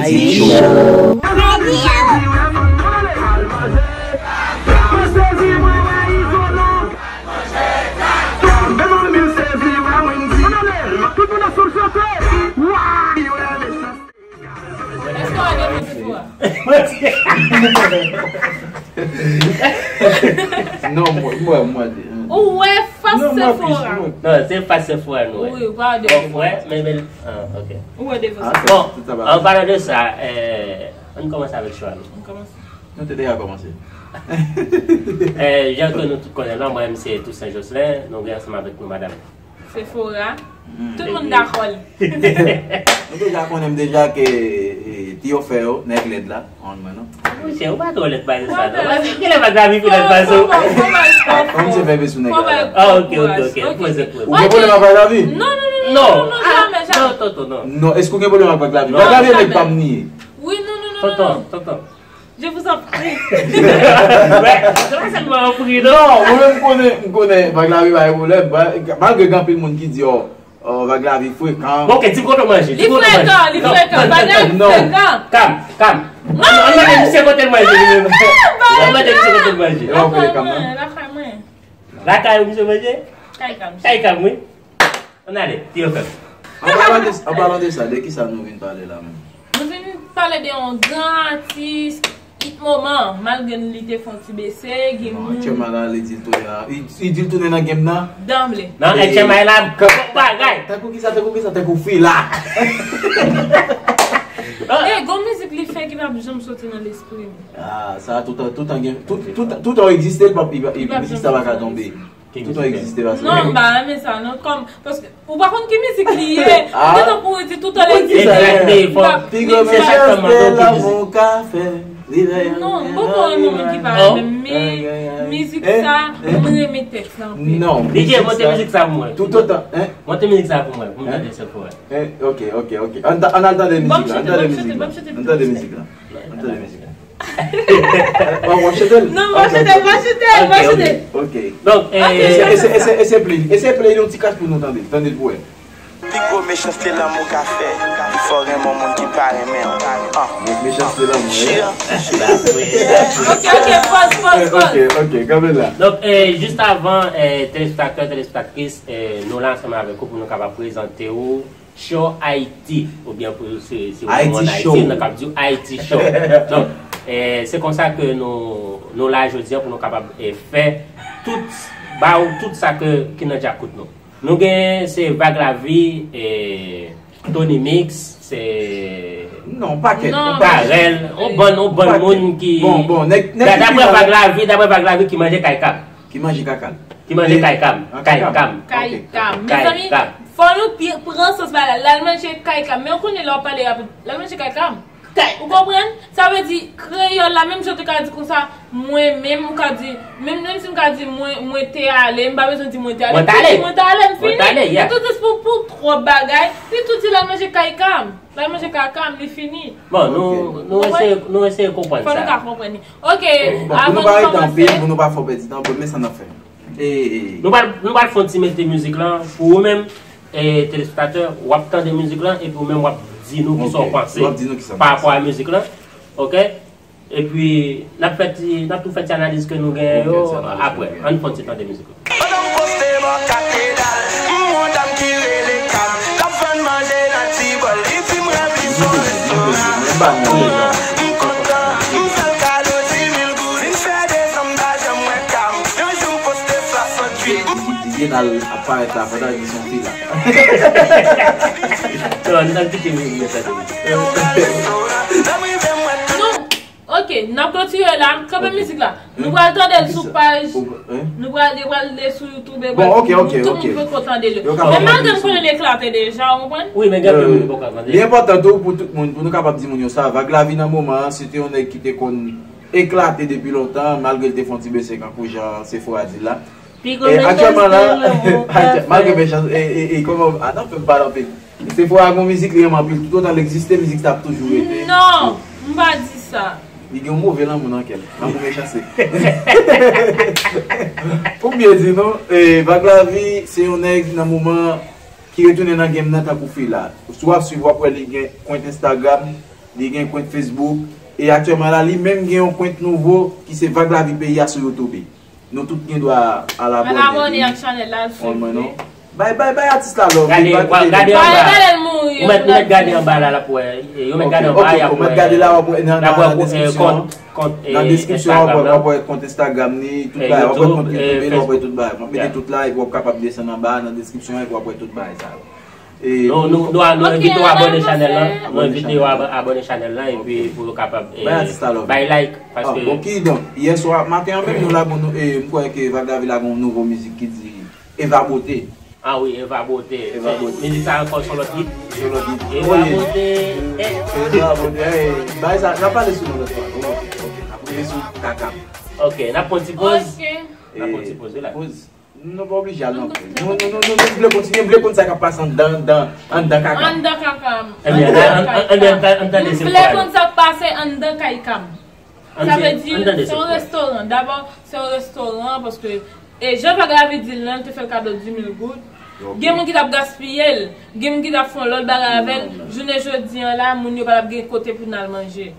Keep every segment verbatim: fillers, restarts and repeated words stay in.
Ayiti Show. Non, mwen, mwen, mwen. Ou wè fas Sephora. Non, se fas Sephora nou wè. Wi, ou pa wè devan. Wè, men men ah, ok. Ou wè devan. Bon, an palan de sa, eh, ann kòmanse avèk chwa nou. Ann kòmanse. Nou te deja kòmanse. Eh, jan ke nou tout konnen la, mwen se Toussaint Jocelyn, nou gen ansanm avèk nou madanm. Sephora. Tout moun dakò li. Nou deja konnen m deja ke eh, Tiyofè yo, nèg lèd la, an mwen non. Monchè, ou pa twò lèd pa sa non. Paske kilè Vaglavi pi lèd pase w? Kòm se fè sou nèg la. Ah, ok, ok, ok. Poze, poze. Ou gen pwoblèm ak Vaglavi? Non, non, non, non, non, jamè, jamè. Non, tonton, non. Non, èske ou gen pwoblèm ak Vaglavi? Non, Vaglavi e jamè. Nèg pa m ni. Wi, non, non, non, Tonton, non. tonton. Je vous en prie. Se pa sèlman an pri non. Non, mwen menm m konnen, m konnen, mwen konnen Vaglavi pa gen pwoblèm. Malgre gen anpil moun ki di, oh, oh, Vaglavi frekan. Bon, ok, di m kote w manje. Li frekan, li frekan. Bagay li frekan. Kam, kam. Ann mande misye kote l manje li menm. Ann mande misye kote l manje. E w ap rele Kam nan? Lakay mwen. Lakay ou misye manje? Kay Kam. Kay Kam, wi. Ann ale, Tiyofè. An palan de, an palan de sa, de ki sa nou vin pale la menm? Nou vin pale de yon gran atis, hit moman, malgre li te fè yon ti bese, gen Non, moun. H M I la, li di l tounen la. Li, li di l tounen nan game nan. Danble. Non, H M I la, bagay. Tankou ki sa, tankou ki sa, tankou fi la. E, gon mizik li fè ki pa janm soti nan lespri m. Ah, sa tout an, tout an gen, tout, tout, tout an egziste, li pa, li pa, li, mizik sa pa ka tonbe. Tout an egziste, pa sa. Non, m pa renmen sa, non, kòm, paske, ou pa konn ki mizik li ye, ou gentan pou ou di tout an egziste. Egzakte, fò. Pi gwo mechanste lanmou ka fè. Non, m poko renmen moun ki pa renmen m, men mizik sa, m renmen tèks la anpil. Non, D J, monte mizik sa pou mwen. Tout otan, hein? Monte mizik sa pou mwen, pou m tande Sephora. Eh, ok, ok, ok. Ann ta- ann al tande mizik la, ann tande mizik la. Ann tande mizik la. Ann tande mizik la. Oh, w ap chante l? Non, m ap chante, m ap chante, m ap chante. Ok. Donk, Ok, eh, Ese, ese, ese, ese play, ese play yon ti kras pou nou tande. Tande l pou wè. Pi gwo mechanste lanmou ka fè, pi fò renmen yon moun ki pa renmen w. Ah. Mechanste lanmou, Chia. Ok, ok, pòz, pòz, pòz. Ok, ok, kanpe la. Donk, eh, jis avan, eh, telespektatè, telespektatris, eh, nou la ansanm avèk ou pou nou kapab prezante w Show Haiti, oubyen pou se, se ou Haiti moun Ayiti, Show. Nou kapab di w Haiti Show. Donk, eh, se konsa ke nou, nou la jodi a pou nou kapab, eh, fè tout, ba ou tout sa ke, ki nan djakout nou. Nou gen se Vaglavi, eh, Tony Mix, se Non, pakèt. Non. Karèl, on bann, on bann moun ki. Bon, bon, nèg, nèg Da- ki Daprè pi mal- Vaglavi, daprè Vaglavi ki manje kay Kam. Ki manje kakal. Ki manje kay Kam. Ah, Kay Kam. Kam. Kay Ok. Kam. Kay Mezanmi, Kam. Fò nou pi- pran sans bagay la. L al manje kay Kam. Men ou konnen lè w ap pale rapid. L al manje kay Kam. Ou konprann? Sa vle di, kreyòl la, menm jan w te ka di konsa, mwen menm, ou ka di, menm, menm si m ka di, mwen, mwen te ale, m pa bezwen di mwen te ale, Mwen t m ale. di mwen t ale, m Mwen t fini. ale, yeah. Li tou dis pou, pou twòp bagay, li tou di l al manje kay Kam. L al manje kay Kam, li fini. Bon, nou, nou eseye, nou eseye konprann Fò nou sa. ka konprann li. Ok, Bon, pou avan nou nou pa rete anpil, kòmanse. Pou nou pa fè w pèdi tan, premye sa n ap fè. E, Nou pral, nou pral fè yon ti mete mizik lan pou ou menm, e telespektatè, w ap tande mizik lan epi ou menm w ap di nou kisa w Ok, panse w ap di nou kisa w pa panse. rapò a mizik lan. Ok? Epi n ap fè ti, n ap tou fè ti analiz ke nou gen yo Ok, ti analiz apre. nou gen. Ann fè yon ti tande mizik lan. Pandan m poste bò katedral, m wè yon dam ki rele Kam. L ap vann manje nan ti bòl, li di m rèv li se yon restoran. M kontan, m fè l kado di mil goud. Vin fè de zan m pa janm wè Kam. Yon jou m poste swasanntuit. Li gen al ap parèt la pandan li son fi la. Non, nou t ap kite mizik lan tande. Non. Ok, n ap klotire la. Kanpe mizik la. Nou pral tande l sou paj. Nou pral, yo pral de sou YouTube. Bon, ok, ok, tout ok. Moun poko tande l. Yo ka Men pral malgre tande m konnen l eklate deja, ou konprann? Wi, men gen anpil moun ki poko tande. Li enpòtan tou pou tout moun, pou nou kapab di moun yo sa. Vaglavi nan moman an, se te yon nèg ki te konn eklate depi lontan, malgre l te fè yon ti bese kankou jan Sephora di l la. E aktyèlman la, malgre mechans, e, e, e, kòman, a, n ap fè m pale anpil. Sephora gon mizik li renmen anpil, tout otan l egziste, mizik sa ap toujou rete. Non, m pa di sa. Li gen yon move lanmou nan kè l, lanmou mechanste. Pou m byen di nou, e, Vaglavi se yon nèg nan moman ki retounen nan game nan tankou fi la. Si w ap swiv, w ap wè li gen kont Instagram, Li gen kont Facebook. E aktyèlman la, li menm gen yon kont nouvo ki se Vag Lavi Peyi a sou YouTube. Nou tout gen dwa al abòne. Al abòne ak chanèl la, al swiv li. Bay, bay, bay atis la love. Gade, gade anba. Ou mèt, ou mèt gade anba la, l ap wè. Yo mèt gade anba, y ap wè. Ou mèt gade la, w ap wè nan, nan deskripsyon an. Nan deskripsyon an, w ap wè kont Instagram li, tout bagay, w ap wè kont YouTube li, w ap wè tout bagay. M ap mete tout la, epi w ap kapab desann anba nan deskripsyon an, epi w ap wè tout bagay sa yo. Nou, nou, nou, nou envite w abòne chanèl la. Nou envite w ab-, abòne chanèl la, epi pou yo kapab, eh, bay like, paske... Bon, kidonk, yè swa, maten an menm, nou lagon, nou, eh, m kwè ke Vag Lavi lagon nouvo mizik ki di Eva Beauté. Ah wi, Eva Beauté. Eva Beauté. Mizik sa ankò sou lòt hit. Sou lòt hit. Eva Beauté. Eva Beauté. Hey, bay sa, n ap pale sou nou lòt fwa. Ok, ok. N ap rive sou Kakam. Ok, n ap pran ti poz. N ap pran ti poz, wi la. Poz. Nou pa oblije al nan poz. Nou, nou, nou, nou, nou vle kontinye, m vle konn sa k ap pase anndan, anndan, anndan Kakam. Anndan Kakam. Ebyen, an, an, an, an, an, an, M vle konn sa k pase anndan Kakam. Sa vle di, se yon restoran. Dabò, se yon restoran, paske, e, jan Vag Lavi di l lan, l te fè l kado dis mil goud. Gen moun ki t ap gaspiye l. Gen moun ki t ap fè yon lòt bagay avè l. Jounen jodi an la, moun yo pa t ap gen kote pou n al manje.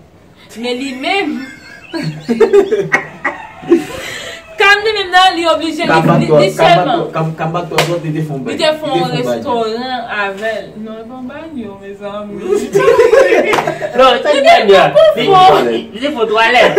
Men li menm, Kam li menm nan, li oblije, li, li, li sèlman. Li te fè yon restoran avè l. Non, e pa yon banyo, mezanmi. Non, se yon banyo. Li, li, li te fè yon twalèt.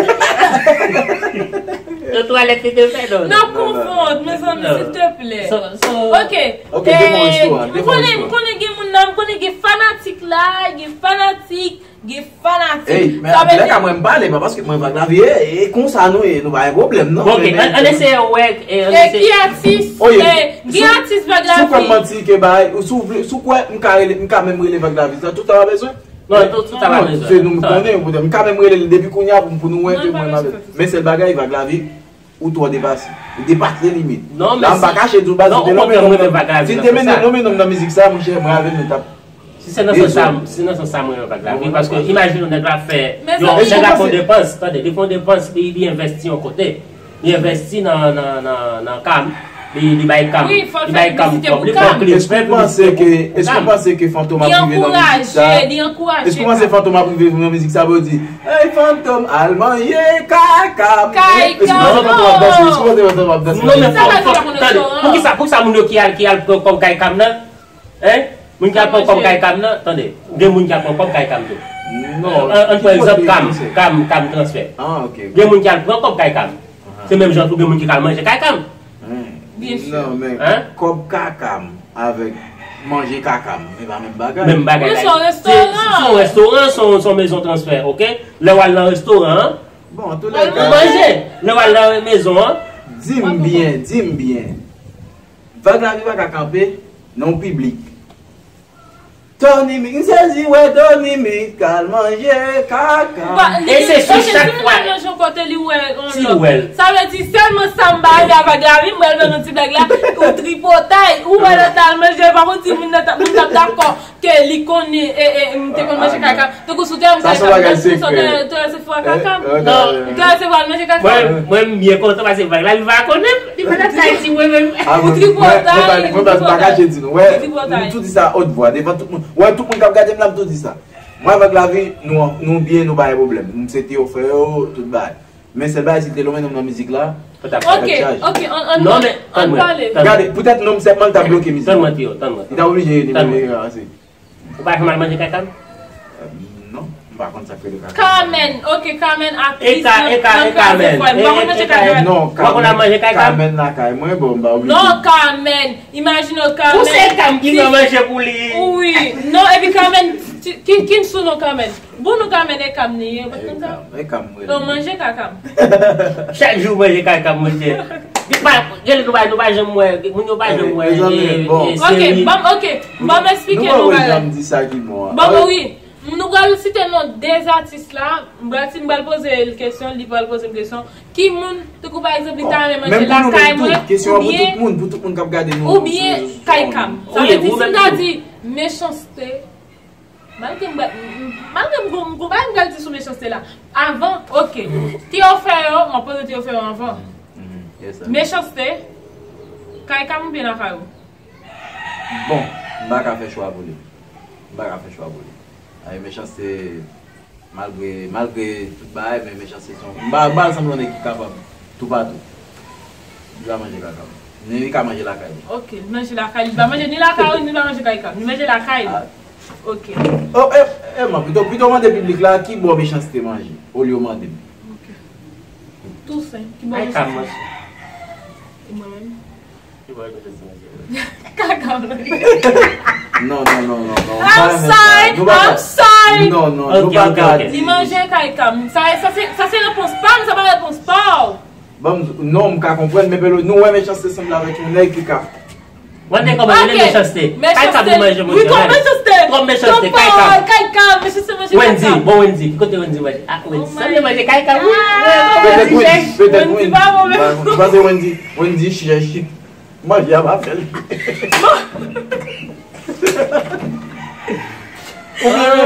Yon twalèt li te fè, non. N ap konfonn, mezanmi, silteplè. Ok. Ok, te fè yon restoran, te fè yon restoran. M konnen, m konnen gen moun nan, m konnen gen fanatik la, gen fanatik. Gen fanatik. Ey, men anpilè ka mwen m pale, pa paske mwen Vag Lavi, e, e konsa nou ye, nou pa gen pwoblèm, non. Bon, ok, ann eseye wè, e, ann eseye. E ki atis, e, gen atis Vag Lavi. Si w kwè m manti, ke bay, ou si w vle, si w kwè m ka rele, m ka menm rele Vag Lavi, sa tout sa w bezwen? Non, tout, tout sa pa bezwen. Se nou m konnen, poutèt m ka menm rele l depi kounye a pou, pou nou wè ke mwen m avè l. Men sèl bagay, Vag Lavi, ou twò depase. Ou depase limit. La, m pa kache di w, baz, si te lonmen nonm nan, si te mennen lonmen nonm nan mizik sa, monchè, mwen avè l, nou t ap Si se nan sans sa, si nan sans sa mwen renmen Vag Lavi, paske imajine w nèg la fè, yon nèg la fè yon depans, tande, li fè yon depans, li, li envesti yon kote. Li envesti nan, nan, nan, nan Kam, li, li bay Kam, li bay Kam kòb, li fè klip, fè piblisite pou Kam. Èske w panse ke Fantom ap rive nan mizik sa? Èske w panse Fantom ap rive nan mizik sa pou yo di, "Hey Fantom, al manje kay Kam"? Èske w panse Fantom ap danse? Èske w panse Fantom ap danse? Non, men fò, fò, tande, poukisa, poukisa moun yo ki al, ki al pran kòb kay Kam nan? Hein? Moun ki al pran kòb kay Kam nan, tande. Gen moun ki al pran kòb kay Kam tou. Non. An, an pran egzanp Kam, Kam, Kam transfè. Ah, ok, ok. Gen moun ki al pran kòb kay Kam. Se menm jan tou gen moun ki al manje kay Kam. Byen si. Non, men kòb kay Kam avèk manje kay Kam, se pa menm bagay. Menm bagay la. Se, se yon restoran, se yon, se yon mezon transfè, ok? Lè w al nan restoran an, ou manje. Lè w al nan mezon an, di m byen, di m byen. Vag Lavi pa ka kanpe nan yon piblik. Tony Mix, m sezi wè Tony Mix k al manje kaka. E se sou chak fwa. Nan jan kote li wè yon lòt. Sa vle di sèlman sa m pa renmen a Vag Lavi, m pral ban nou ti blag la, ou tripotay, ou wè lòt la al manje, pa konn si moun nan t ap, moun t ap dakò ke li konnen, e, e, m te konn manje kaka. Tankou sou tè, m te resevwa kaka. Ou te resevwa l manje kaka. Mwen, mwen, m byen kontan paske Vag Lavi pa konnen m. Li pa t ap sa di mwen menm. Ou tripotay, ou tripotay. Mwen pa kache di nou. Wè, m tou di sa haute voix devan tout moun. Wè, tout moun k ap gade m la, m tou di sa. Mwen avèk Lavi, nou, nou byen, nou pa gen pwoblèm. M se te ofè yo, tout bagay. Men sèl bagay, si l te lonmen nonm nan mizik la, ok, ok, ann, ann, ann pale. Gade, poutèt nonm sèlman l t ap bloke mizik la. Tann mwen, Tio, tann mwen. Li t ap oblije nimewo an. Ou pa janm al manje kay Kam? Non, m pa konn sa k rele kay Kam. Carmen, ok, Carmen, aktris nan, nan Kraze Fwad. M pa konn manje kay Carmen. Non, Carmen, Carmen lakay mwen, bon, m pa oblije. Non, Carmen, imajine w, Carmen. Ou se Kam ki fè manje pou li. Wi, non, epi Carmen, ki, ki, ki sou non Carmen? Bon, nou Carmen e Kam li ye, ou pa t konn sa? E Kam, e Kam, wi. Non, manje kay Kam. Chak jou manje kay Kam, monchè. Li pa, gade, nou pa, nou pa janm wè, moun yo pa janm wè, e, e, seri. Ok, ban m, ok, ban m eksplike nou bagay. Nou pa wè jan m di sa ki bon an. Ban m, wi. Nou pral site non de atis la, m pral, si m pral poze l kesyon, li pral poze m kesyon. Ki moun, tankou pa egzanp, li ta renmen manje lakay mwen, oubyen, oubyen kay Kam. Sa vle di, si m ta di Mechanste, Malgre m, malgre m gon, m gon bagay m pral di sou Mechanste la. Avan, ok. Ti ofè yo, m ap poze ti ofè yo avan. Mechanste, kay Kam oubyen lakay ou? Bon, m pa ka fè chwa pou li. M pa ka fè chwa pou li. Ay, Mechanste, Malgre, malgre tout bagay, men Mechanste se yon, m pa, m pa sanble yon nèg ki kapab toupatou. Li pa manje kaka. Men li ka manje lakay li. Ok, li manje lakay li. Li pa manje ni lakay ou, ni li pa manje kay Kam. Li manje lakay li. Ah. Ok. Oh, eh, eh, man, pito, pito mande piblik la ki bò Mechanste manje, olye w mande m. Ok. Tousen, ki bò Mechanste? Kay Kam manje. E mwen menm? Ki bò Mechanste manje? Kaka manje. Non, non, non, non, non. I'm sorry, I'm sorry. Non, non, nou pa ka di. Li manje kay Kam. Sa, sa se, sa se repons pa m, sa pa repons pa w. Bon, non, m ka konprann, men Pelo, nou wè Mechanste sanble avèk yon nèg ki ka. Mande kòman rele Mechanste. Kay Kam li manje, monchè. Wi, twòp Mechanste. Twòp Mechanste, kay Kam. Kay Kam, Mechanste manje kay Kam. Wendy, bon Wendy, ki kote Wendy manje? Ah, Wendy sanble manje kay Kam, wi. Petèt Wendy, petèt Wendy. Ou panse Wendy, Wendy chèch manje a pa fè l.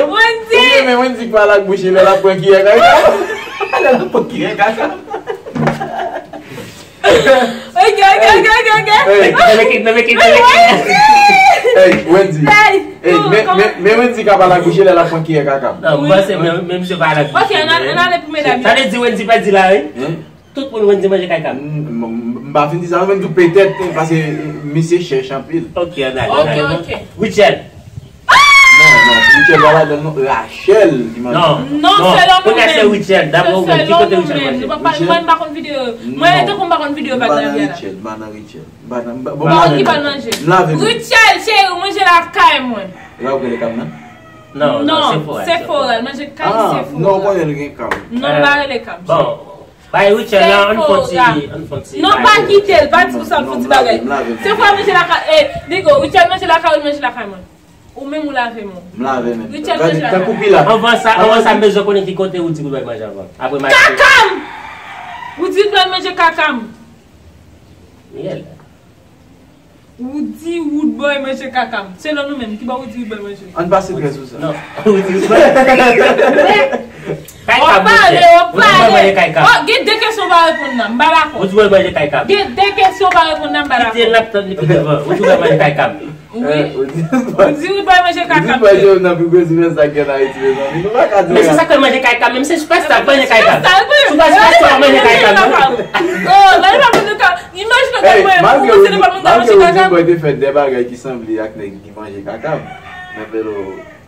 Wendy! Oubyen men Wendy k pale ak bouch li lè l ap pran kiyè kaka. Lè l ap pran kiyè kaka. Ok, ok, ok, ok, ok. Hey. Nèg, nèg, nèg, nèg. Hey, Wendy. Hey, men, men, men Wendy ka pale ak bouch li lè l ap pran kiyè kaka. Non, mwen se men, men misye pale ak bouch li. Ok, ann al, ann ale pou medam yo. Sa vle di Wendy pèdi la, wi. Tout moun Wendy manje kay Kam. M, m, m pa fin di sa, mwen menm tou petèt, paske misye chèch anpil. Ok, ann ale. Ok, ok. Rutshelle. Non, non, Rutshelle pa ladan non, Rachel ki manje. Non, non, non, se lòm kounye a se menm. Rutshelle, daprè ou menm, ki kote Rutshelle manje? Mwen pa, mwen pa konn videyo. Mwen tankou m pa konn videyo vag nan vi a la. Rutshelle, m pa nan Rutshelle. M pa nan, m pa, bon, m lave men. Ki pa manje? M lave men. Rutshelle, cheri, ou manje lakay mwen. E pa ou k rele Kam nan? Non, non, non, Sephora, Sephora, l manje kay Sephora. Ah, non, ou konnen l gen Kam. Non, m pa rele Kam. Bon, bay Rutshelle la, ann fè yon ti, ann fè yon ti bagay. Non, pa kite l, pa di konsa, ann fè yon ti bagay. Sephora manje lakay, eh, Digo, Rutshelle manje lakay, ou manje lakay mwen. Ou menm ou lave men w. M lave men. Rutshelle manje lakay. Tankou pilat. Anvan sa, anvan sa, m bezwen konnen ki kote ou di ou bay manje anvan. Apre m a... Kaka m! Ou di ou bay manje kaka m. Miel. Ou di Roodboy manje kaka m. Selon nou menm, ki bò ou di Roodboy manje? Ann pa sekrè sou sa. Non. Ou di Roodboy. Kay Kam, monchè. Ou di Roodboy manje kay Kam. Oh, gen de kesyon ou pa reponn nan. M pa dakò. Ou di Roodboy manje kay Kam. Gen de kesyon ou pa reponn nan, m pa dakò. Kite l, n ap tann li pi devan. Ou di Roodboy manje kay Kam. Wi. Ou di Roodboy manje kaka m. Ou di Roodboy nan pi gwo zimèl sa k gen an Ayiti, mezanmi. Nou pa ka di. Men se sa k fè l manje kay Kam, men se sipèsta k manje kay Kam. Sipèsta, wi. Sipèsta k manje kay Kam. Oh, gade pa pou nou ka. Imajine w gade mwen, ou se pa moun ka manje kaka. Malgre ou di Roodboy te fè de bagay ki sanble ak nèg ki manje kaka m, men Pelo,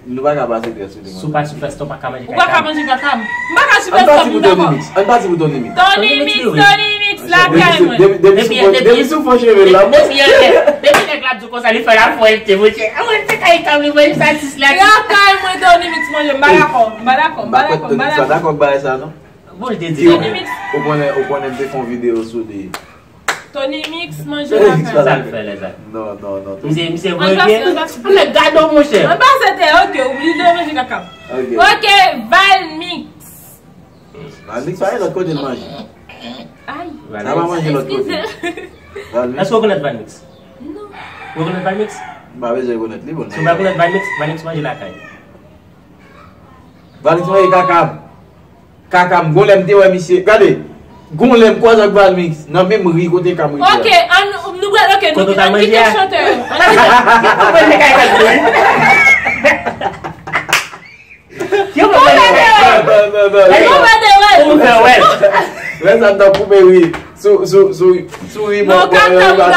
nou pa ka pase krè sou li. Si w pa sipèsta, ou pa ka manje kaka m. Ou pa ka manje kaka m. M pa ka sipèsta, m dakò. Ann pati pou Tony Mix. Ann pati pou Tony Mix. Tony Mix, Tony Mix, lakay mwen. Depi, depi, depi sou fon cheve l la. Depi, depi, depi nèg la ap di w konsa, li fè la fwèlte, monchè. A mwen, se kay Kam li manje sa, sis la. Lakay mwen, Tony Mix manje, m pa dakò, m pa dakò, m pa dakò, m pa dakò. Dakò ak bagay sa, non? Bon, l te di. Tony Mix. Ou konnen, ou konnen m te fè yon videyo sou li. Tony Mix manje lakay. Sa l fè lè sa? Non, non, non. Misye, misye voye pye. Ann pase, ann pase. Ann gade w, monchè. Ann pase tè, ok, oubli de manje kaka. Ok. Ok, Valmix. Valmix pa gen lòt kote l manje. Ay. Sa pa manje lòt kote. Valmix. Èske w rekonèt Valmix? Non. Ou rekonèt Valmix? M pa bezwen rekonèt li, bon. Si w pa rekonèt Valmix, Valmix manje lakay. Valmix manje kaka m. Kaka m, gon lè m te wè misye. Gade, gon lè m kwaze ak Valmix nan menm ri kote Kam rete a. Ok, ann, nou pral, ok, nou, ann kite chantè yo. Yo pral manje kay Kam. Yo pral manje kay Kam. Yo pral manje kay Kam. Lè sa m t ap koupe ri sou, sou, sou, sou ri. Non, kaka m pral.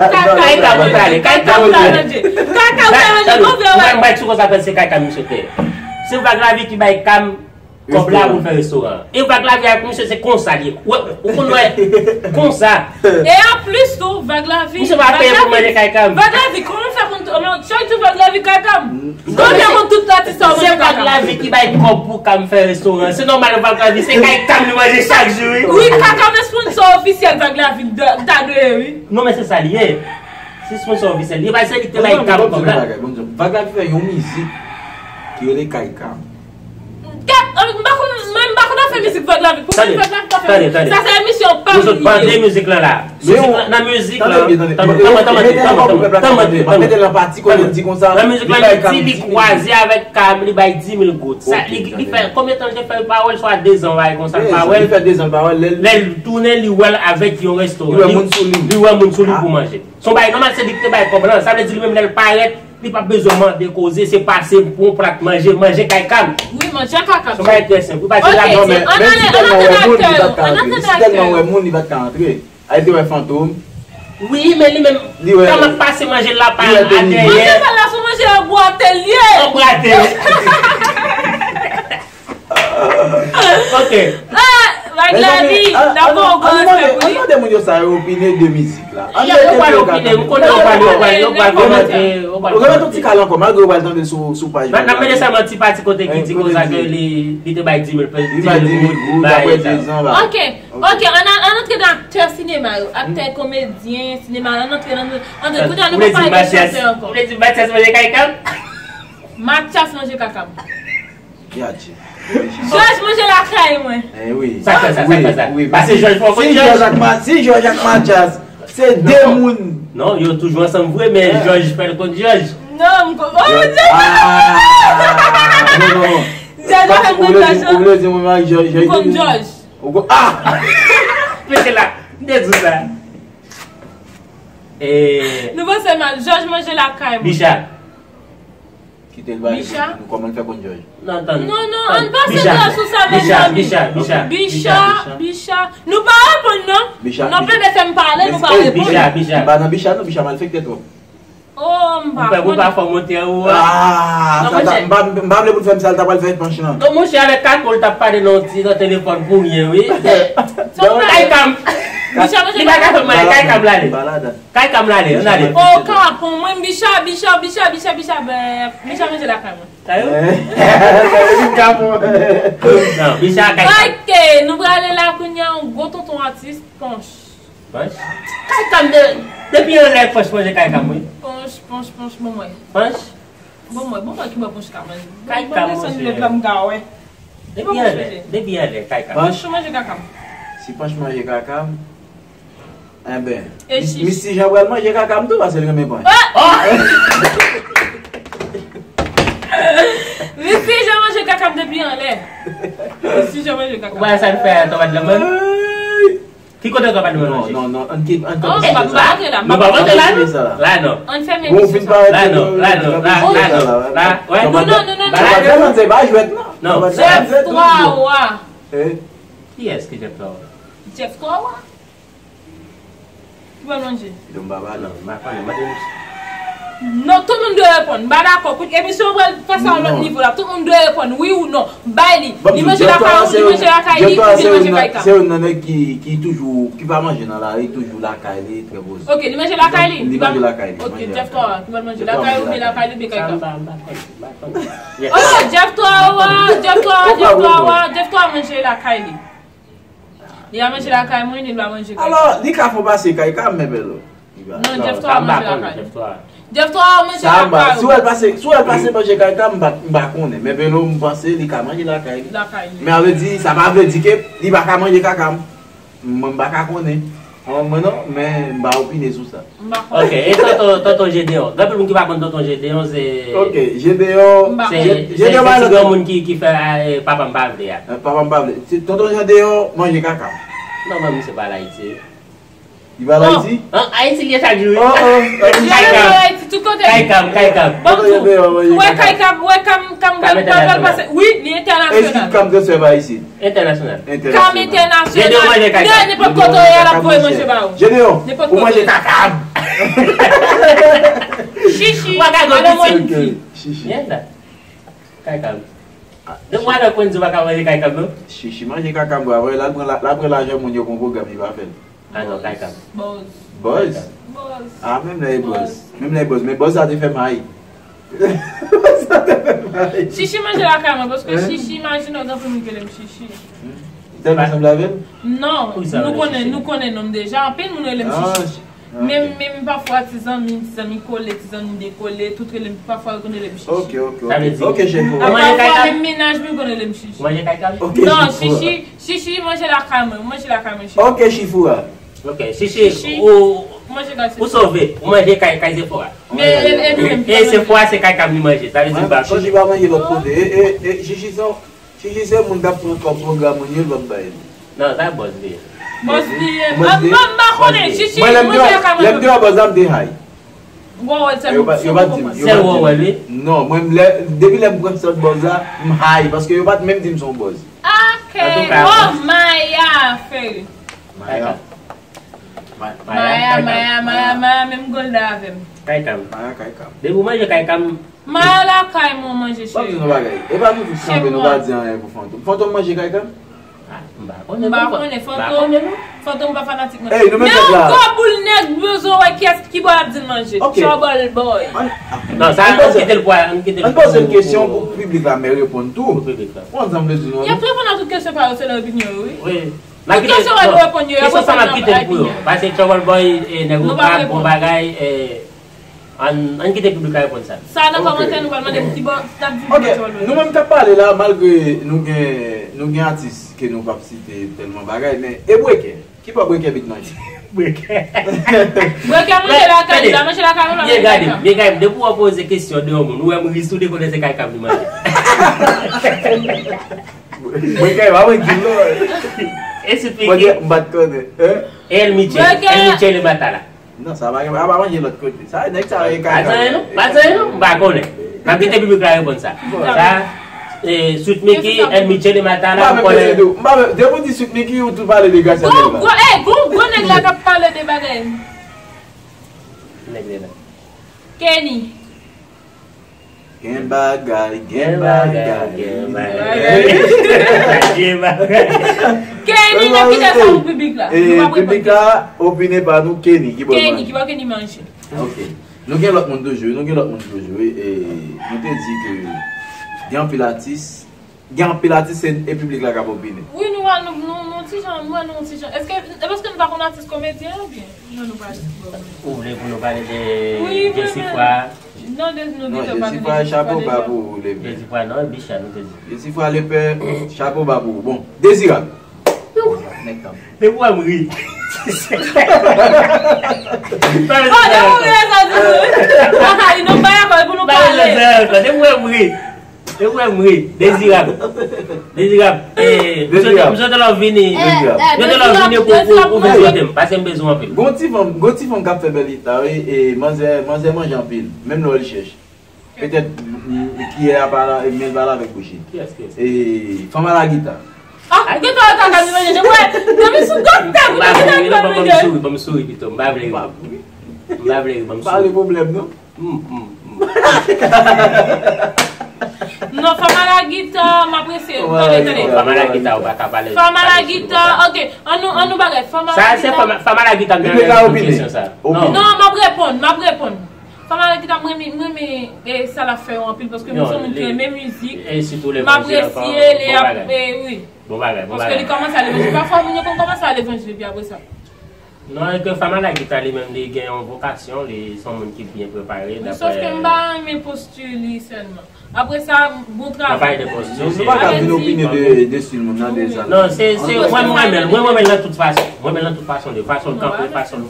Kaka m pral manje. Kaka m pral manje. Kaka m pral manje. Mwen, mwen, sou konsa, panse kaka misye fè. Se Vag Lavi ki bay Kam kòb la pou l fè restoran an. E Vag Lavi ak misye se konsa li ye. Ou, ou konn wè konsa. E anplis tou, Vag Lavi, misye pa peye pou manje kay Kam. Vag Lavi, kòman w fè konn, chak jou Vag Lavi kay Kam? Kòman w fè konn tout atis sa w manje kay Kam? Se Vag Lavi ki bay kòb pou Kam fè restoran an. Se nòmal Vag Lavi, se kay Kam li manje chak jou, wi. Wi, kaka m sponsò ofisyèl Vag Lavi ta dwe ye, wi. Non, men se sa li ye. Si sponsò ofisyèl li, e pa se li ki te bay Kam kòb la. Vag Lavi fè yon mizik ki rele Kay Kam. Kat, m pa konn, mwen m pa konn afè mizik Vag Lavi. Pou mwen Vag Lavi pa fè mizik. Sa se emisyon pa m li ye. Bande mizik lan la. Mizik lan, nan mizik lan. Tande byen, tande. Tande, tande, tande, tande, tande. Mete l nan pati kote l di konsa. Nan mizik lan, li di li kwaze avèk Kam, li bay dis mil goud. Sa, li, li fè, konbyen tan l te fè pawòl, swa de zan, bagay konsa, pawòl. Li fè de zan pawòl, lè l tounen, li wè l avèk yon restoran. Li wè moun sou li. Li wè moun sou li pou manje. Se yon bagay nòmal, se li ki te bay kòb lan. Sa vle di li menm lè l parèt, Li p ap bezwen mande koze, se pase pou yon plat manje, manje kay Kam. Wi, manje kaka. Se yon bagay trè senp. Wi, pase la. Ok, non, men, menm si tèlman wè moun, li pa t ka antre. Si tèlman wè moun, li pa t ka antre. A, li te wè fantom. Wi, men li menm, li wè, kòman k pase manje la pa a dèyè. Manje pa la sou manje an bwate l ye. An bwate. Ok. Ah, Maglavi, n ap fè yon gwo respè pou li. Ann mande moun yo sa yo opine de mizik la. Yo pral opine, m konnen yo pral, yo pral, yo pral kòmante, yo pral kòmante. Ou gen yon ti kal ankò, malgre yo pral tande sou, sou paj la. N ap mete sèlman ti pati kote ki di konsa ke li, li te bay dis mil, dis mil goud, dapre dezan la. Ok, ok, ann, ann antre nan aktè sinema yo, aktè komedyen, sinema, ann antre nan, ann antre, kounye a nou pa pale de chantè ankò. Ou vle di Matyas manje kay Kam? Matyas manje kaka m. Yadje. Jòj manje lakay mwen. Eh wi. Sa k fè sa, sa k fè sa. Wi, wi. Pase Jòj fò kont Jòj. Si Jòj ak Ma-, si Jòj ak Matyas, se de moun. Non, yo toujou ansanm vre, men Jòj fè l kont Jòj. Non, m ko-, oh, Jòj. Ah, non, non. Jòj fè m kont Jòj. Ou vle di mwen ak Jòj, Jòj. M kont Jòj. Ou ko-, ah! Mete la. M te di w sa. Eh. Nou panse mal. Jòj manje lakay mwen. Bicha. Kite l pale, nou kòman l fè konn Jòj. Non, tann. Non, non, ann pase dlo sou sa, mezanmi. Bicha, Bicha, Bicha. Bicha, Bicha. Nou pa reponn, non. Bicha, non, plede fè m pale, nou pa reponn. Bicha, Bicha. M pa nan Bicha, non, Bicha malfektè twòp. Oh, m pa konnen. Ou pa fè monte anwo a. Ah, non, sa ta, m pa, m pa vle pou l fè m sa, l ta pral fè panch lan. Non, monchè, avèk Kako, l t ap pale nan ti, nan telefòn pou ryen, wi. Kay Kam. Bicha, Bicha, Bicha. Li pa ka fè m ale, Kay Kam l ale. Kay Kam l ale, ann ale. Oh, kapon, mwen, Bicha, Bicha, Bicha, Bicha, Bicha, ben, Bicha manje lakay mwen. Sa yo? Kapon. Non, Bicha, Kay Kam. Ok, nou prale la kounye a, yon gwo tonton atis, Panch. Panch? Kay Kam de, depi yon lè Panch manje Kay Kam, wi. Panch, Panch, Panch, bon mwen. Panch? Bon mwen, bon mwen ki bò Panch ka manje. Kay Kam, monchè. Depi yon lè, depi yon lè, Kay Kam. Panch manje kaka m. Si Panch manje kaka m, Enben, Miss Tijan pral manje kaka m tou, paske l renmen panch. Miss Tijan manje kaka m depi anlè. Miss Tijan manje kaka m. Ou pa wè sa l fè a, Twa Bad Lanmòn? Ki kote Twa Bad Lanmòn manje? Non, non, non, ann kite, ann kite sa. Nou pa monte la, non? La, non. Ann fèmen misye sa. La, non, la, non, la, la, non. La, wè. Non, non, non, non, non. Twa Bad Lanmòn se pa jwèt, non. Non. Jeff Twa Wa. Kiyès ki Jeff Twa Wa? Jeff Twa Wa. Ki pral manje? Don Baba, non, m pa konnen, mande misye. Non, tout moun dwe reponn. M pa dakò. Kout emisyon an pral pase a yon lòt nivo la. Tout moun dwe reponn, wi ou non. Bay li. Li manje lakay ou, li manje lakay li, oubyen li manje kay Kam? Se youn nan nèg ki, ki toujou, ki pa manje nan lari, toujou lakay li, trè poze. Ok, li manje lakay li? Li manje lakay li. Ok, Jeff Twa Wa, ki pral manje lakay ou, oubyen lakay li, oubyen kay Kam? Oh, Jeff Twa Wa, Jeff Twa Wa, Jeff Twa Wa, Jeff Twa Wa manje lakay li. Li a manje lakay mwen, li pa manje kay. Alò, li ka fè w pase kay Kam, men Belo. Non, Jeff Twa Wa manje lakay. Jeff Twa Wa manje lakay. Si w al pase, si w al pase manje kay Kam, m pa, m pa konnen. Men Belo, m panse li ka manje lakay li. Lakay li. Men a vle di, sa pa vle di ke li pa ka manje kaka m. Mwen, m pa ka konnen. Mwen, mwen non, men m pa opine sou sa. Ok, e tonton, tonton Jedeon. Gen anpil moun ki pa konn tonton Jedeon, se... Ok, Jedeon, se, se, se ti granmoun ki, ki fè, eh, papa m pa vle a. Eh, papa m pa vle. Se tonton Jedeon manje kaka. Non, men misye pa al Ayiti. Li pa al Ayiti? An Ayiti, li ye chak jou, wi. Oh, oh, oh. Kay Kam. Kay Kam, Kay Kam. Tonton Jedeon manje kaka. Wè Kay Kam, wè Kam, Kam pral pase. Wi, li entènasyonal. E ki Kam transfè pa isit? Entènasyonal. Entènasyonal. Kam entènasyonal. Jedeon manje kay Kam. Nenpòt kote w ye a, l ap voye manje ba ou. Jedeon, ou manje kaka m. Chichi, madan Wendy. Chichi. Kay Kam. Depi w wè Wendy pa ka manje kay Kam, non? Chichi manje kaka m, bra. Wè, l al pran la, l al pran lajan moun yo pou yon pwogram, li pa fè l. Ah non, kay Kam. Buzz. Buzz? Buzz. Ah, menm lè e Buzz. Menm lè e Buzz. Men Buzz sa te fè m hayi. Chichi manje lakay mwen, paske Chichi, imajine w, gen anpil moun ki rele m Chichi. Tèlman sanble avè m? Non, nou konnen, nou konnen non m deja. Anpil moun rele m Chichi. Menm, menm pafwa ti zanmi, ti zanmi kole, ti zanmi dekole, tout rele m, pafwa yo konn rele m Chichi. Ok, ok, ok. Ok, Chichi. Pafwa menm mennaj mwen konn rele m Chichi. Ou manje kay Kam? Non, Chichi, Chichi manje lakay mwen, manje lakay mwen, Chichi. Ok, Chichi. Ok, Chichi, ou, ou sove. Ou manje kay, kay Sephora. E, e, e, e Sephora se kay Kam li manje. Sa vle di m pa konnen. Chichi pa manje lòt kote. E, e, e, Chichi se, Chichi se moun k ap pran kòb pwogram moun yo, l p ap bay li. Non, sa Buzz li ye. Buzz li ye. M pa, m pa konnen. Chichi manje kay mwen. Lè m te wè Buzz la, m te hayi. Wowèl sèlman. Yo pa di m, yo pa di m. Non, mwen, depi lè m pran sòt buzz la, m high, paske yo pa t menm di m se yon buzz. Ok. Oh, Maya Ferry. Maya. Maya, Maya, Maya, Maya, menm Golda avè m. Kay Kam. Maya, Kay Kam. Depi w manje Kay Kam. Maya lakay mwen manje, cheri. Ban m di nou bagay. E pa nou tout kanpe, nou pa di anyen pou Fantom. Fantom manje Kay Kam? M pa konnen. M pa konnen. Fantom, Fantom pa fanatik mwen. Ey, nou met nèg la. Men yon gwo boul nèg bezwen wè kiyès ki bò ap di l manje. Ok. Trouble boy. Non, sa, ann kite l pou, ann kite l pou, ann poze l kesyon pou piblik la, men reponn tou. Pou piblik la. Ou konn sa m vle di nou an? Y ap reponn a tout kesyon pa yo selon opinyon yo, wi. Wi. Tout kesyon yo, nou reponn yo, y ap reponn nan opinyon. Paske Trouble boy, e, nèg okap, bon bagay, e, Ann, ann kite piblik la reponn sa. Sa nan kòmantè nou pral mande m ki bò, n ap di ki bò ti wòl. Ok, nou menm k ap pale la, malgre nou gen, nou gen atis ke nou p ap site tèlman bagay, men e Brekè? Ki bò Brekè vin manje? Brekè. Brekè manje lakay li, la manje lakay li, la manje lakay li. Byen gade, byen gade, depi w poze kesyon de yon moun, ou wè m ri sou de konnen se Kay Kam li manje. Brekè, pa mwen di l non. E si pike. M pa t konnen. E El Michel, El Michel e Matala. Non, sa pa gen, pa manje lòt kote. Sa, nèg sa e kaka. Pa di anyen non, pa di anyen non, m pa konnen. M ap kite piblik la reponn sa. Sa, e, Sweet Mickey, El Michel e Matala, m konnen. M pa menm, depi w di Sweet Mickey, ou tou pale de Gracia Delva. Gon, gon, e, gon, gon nèg la k ap pale de bagay. Nèg la. Kenny. Gen bagay, gen bagay, gen bagay. Gen bagay. Kenny, n ap kite sa pou piblik la. Nou pa piblik la, opinyon pa nou, Kenny, ki bò Kenny, ki bò Kenny manje. Ok. Nou gen lòt moun toujou, nou gen lòt moun toujou, wi. E, nou te di ke gen anpil atis, gen anpil atis, se e piblik la k ap opine. Wi, nou wè, nou, nou, nou ti jan, nou wè nou ti jan. Èske, e paske nou pa konn atis komedyen oubyen? Non, nou pa di. Ou vle pou nou pale de Jesifra? Non, de, nou Non, Jesifra, chapo ba pou ou, Lepè. Jesifra, non, Bicha, nou te di. Jesifra, Lepè, chapo ba pou ou. Bon, Dezirab. Nèg tann. Depi w wè m ri. Oh, depi w ri, sa di tou. Aka, li nou bay akò pou nou pale. Depi w wè m ri. E wè m ri, Dezirab. Dezirab. E, m swete, m swete lè w vini. M swete lè w vini pou, pou, pou vin swete m, paske m bezwen w anpil. Gon ti fanm, gon ti fanm k ap fè bèl hit la, wi, e manzè, manzè manje anpil, menm lè w al chèch. Petèt, m, m, kiyè a pa la, men l pa la avèk bouch li. Kiyès, kiyès? E, fanm a la gita. Ah, gita a kaka li manje, wè, depi sou gòt tèt, gita a kaka li manje. Ban m souri, ban m souri pito, m pa vle ri. M pa vle ri, ban m souri. Pa gen pwoblèm, non. Hmm, hmm, hmm. Non, fanm a la gita, m apresye. Tande, tande. Fanm a la gita, ou pa ka pale. Fanm a la gita, ok. An nou, an nou bagay. Fanm a la gita. Sa, se fanm, fanm a la gita, m te vle reponn kesyon sa. Non, m ap reponn, m ap reponn. Fanm a la gita, m renmen, m renmen, e, sa l ap fè yo anpil, paske nou se moun ki renmen mizik. M apresye li ap, e, wi. Bon bagay, bon bagay. Paske li kòmanse al levanjil. Pafwa, moun yo konn kòmanse al levanjil, epi apre sa. Non, e ke fanm a la gita li menm, li gen yon vokasyon, li se yon moun ki byen prepare. Wi, sòf ke m pa renmen posti li sèlman. Apre sa, bon travay. Nan pale de posti, nou pa ka vin opine de, de stil moun nan deja. Non, se, se, mwen, mwen renmen l, mwen, mwen renmen l nan tout fason. Mwen renmen l nan tout fason, de fason l kanpe, fason l.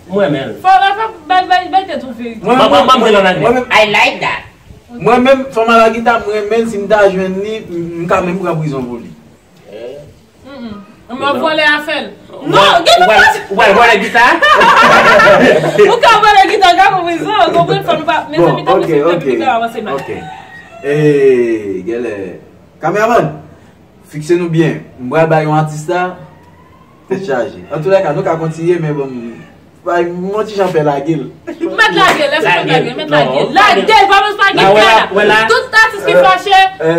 Mwen renmen l. Fò, fò, fò, bay, bay, bay tèt ou verite. Mwen, mwen, mwen, mwen, mwen, I like that. Mwen menm, fanm a la gita, mwen renmen l, si m ta jwenn li, m, m ka menm pran prizon pou li. Mm, mm. Mwen vòlè afè l. Non, gen ou pral, ou pral vòlè gita? Ou ka vòlè gita, ou ka pran prizon, ou konprann, fò nou pa, mezanmi, tanpri, silvouplè, piblik la avanse mal. Ok. E, genlè. Kameramann, fikse nou byen. M pral bay yon atis la, tèt chaje. Antoulèka, nou ka kontinye, men bon, Bay, m yon ti jan fè lage l. Mèt lage l, èske mèt lage l, mèt lage l. Lage l, pa bezwen pa gen kè la. Tout atis ki fache, e,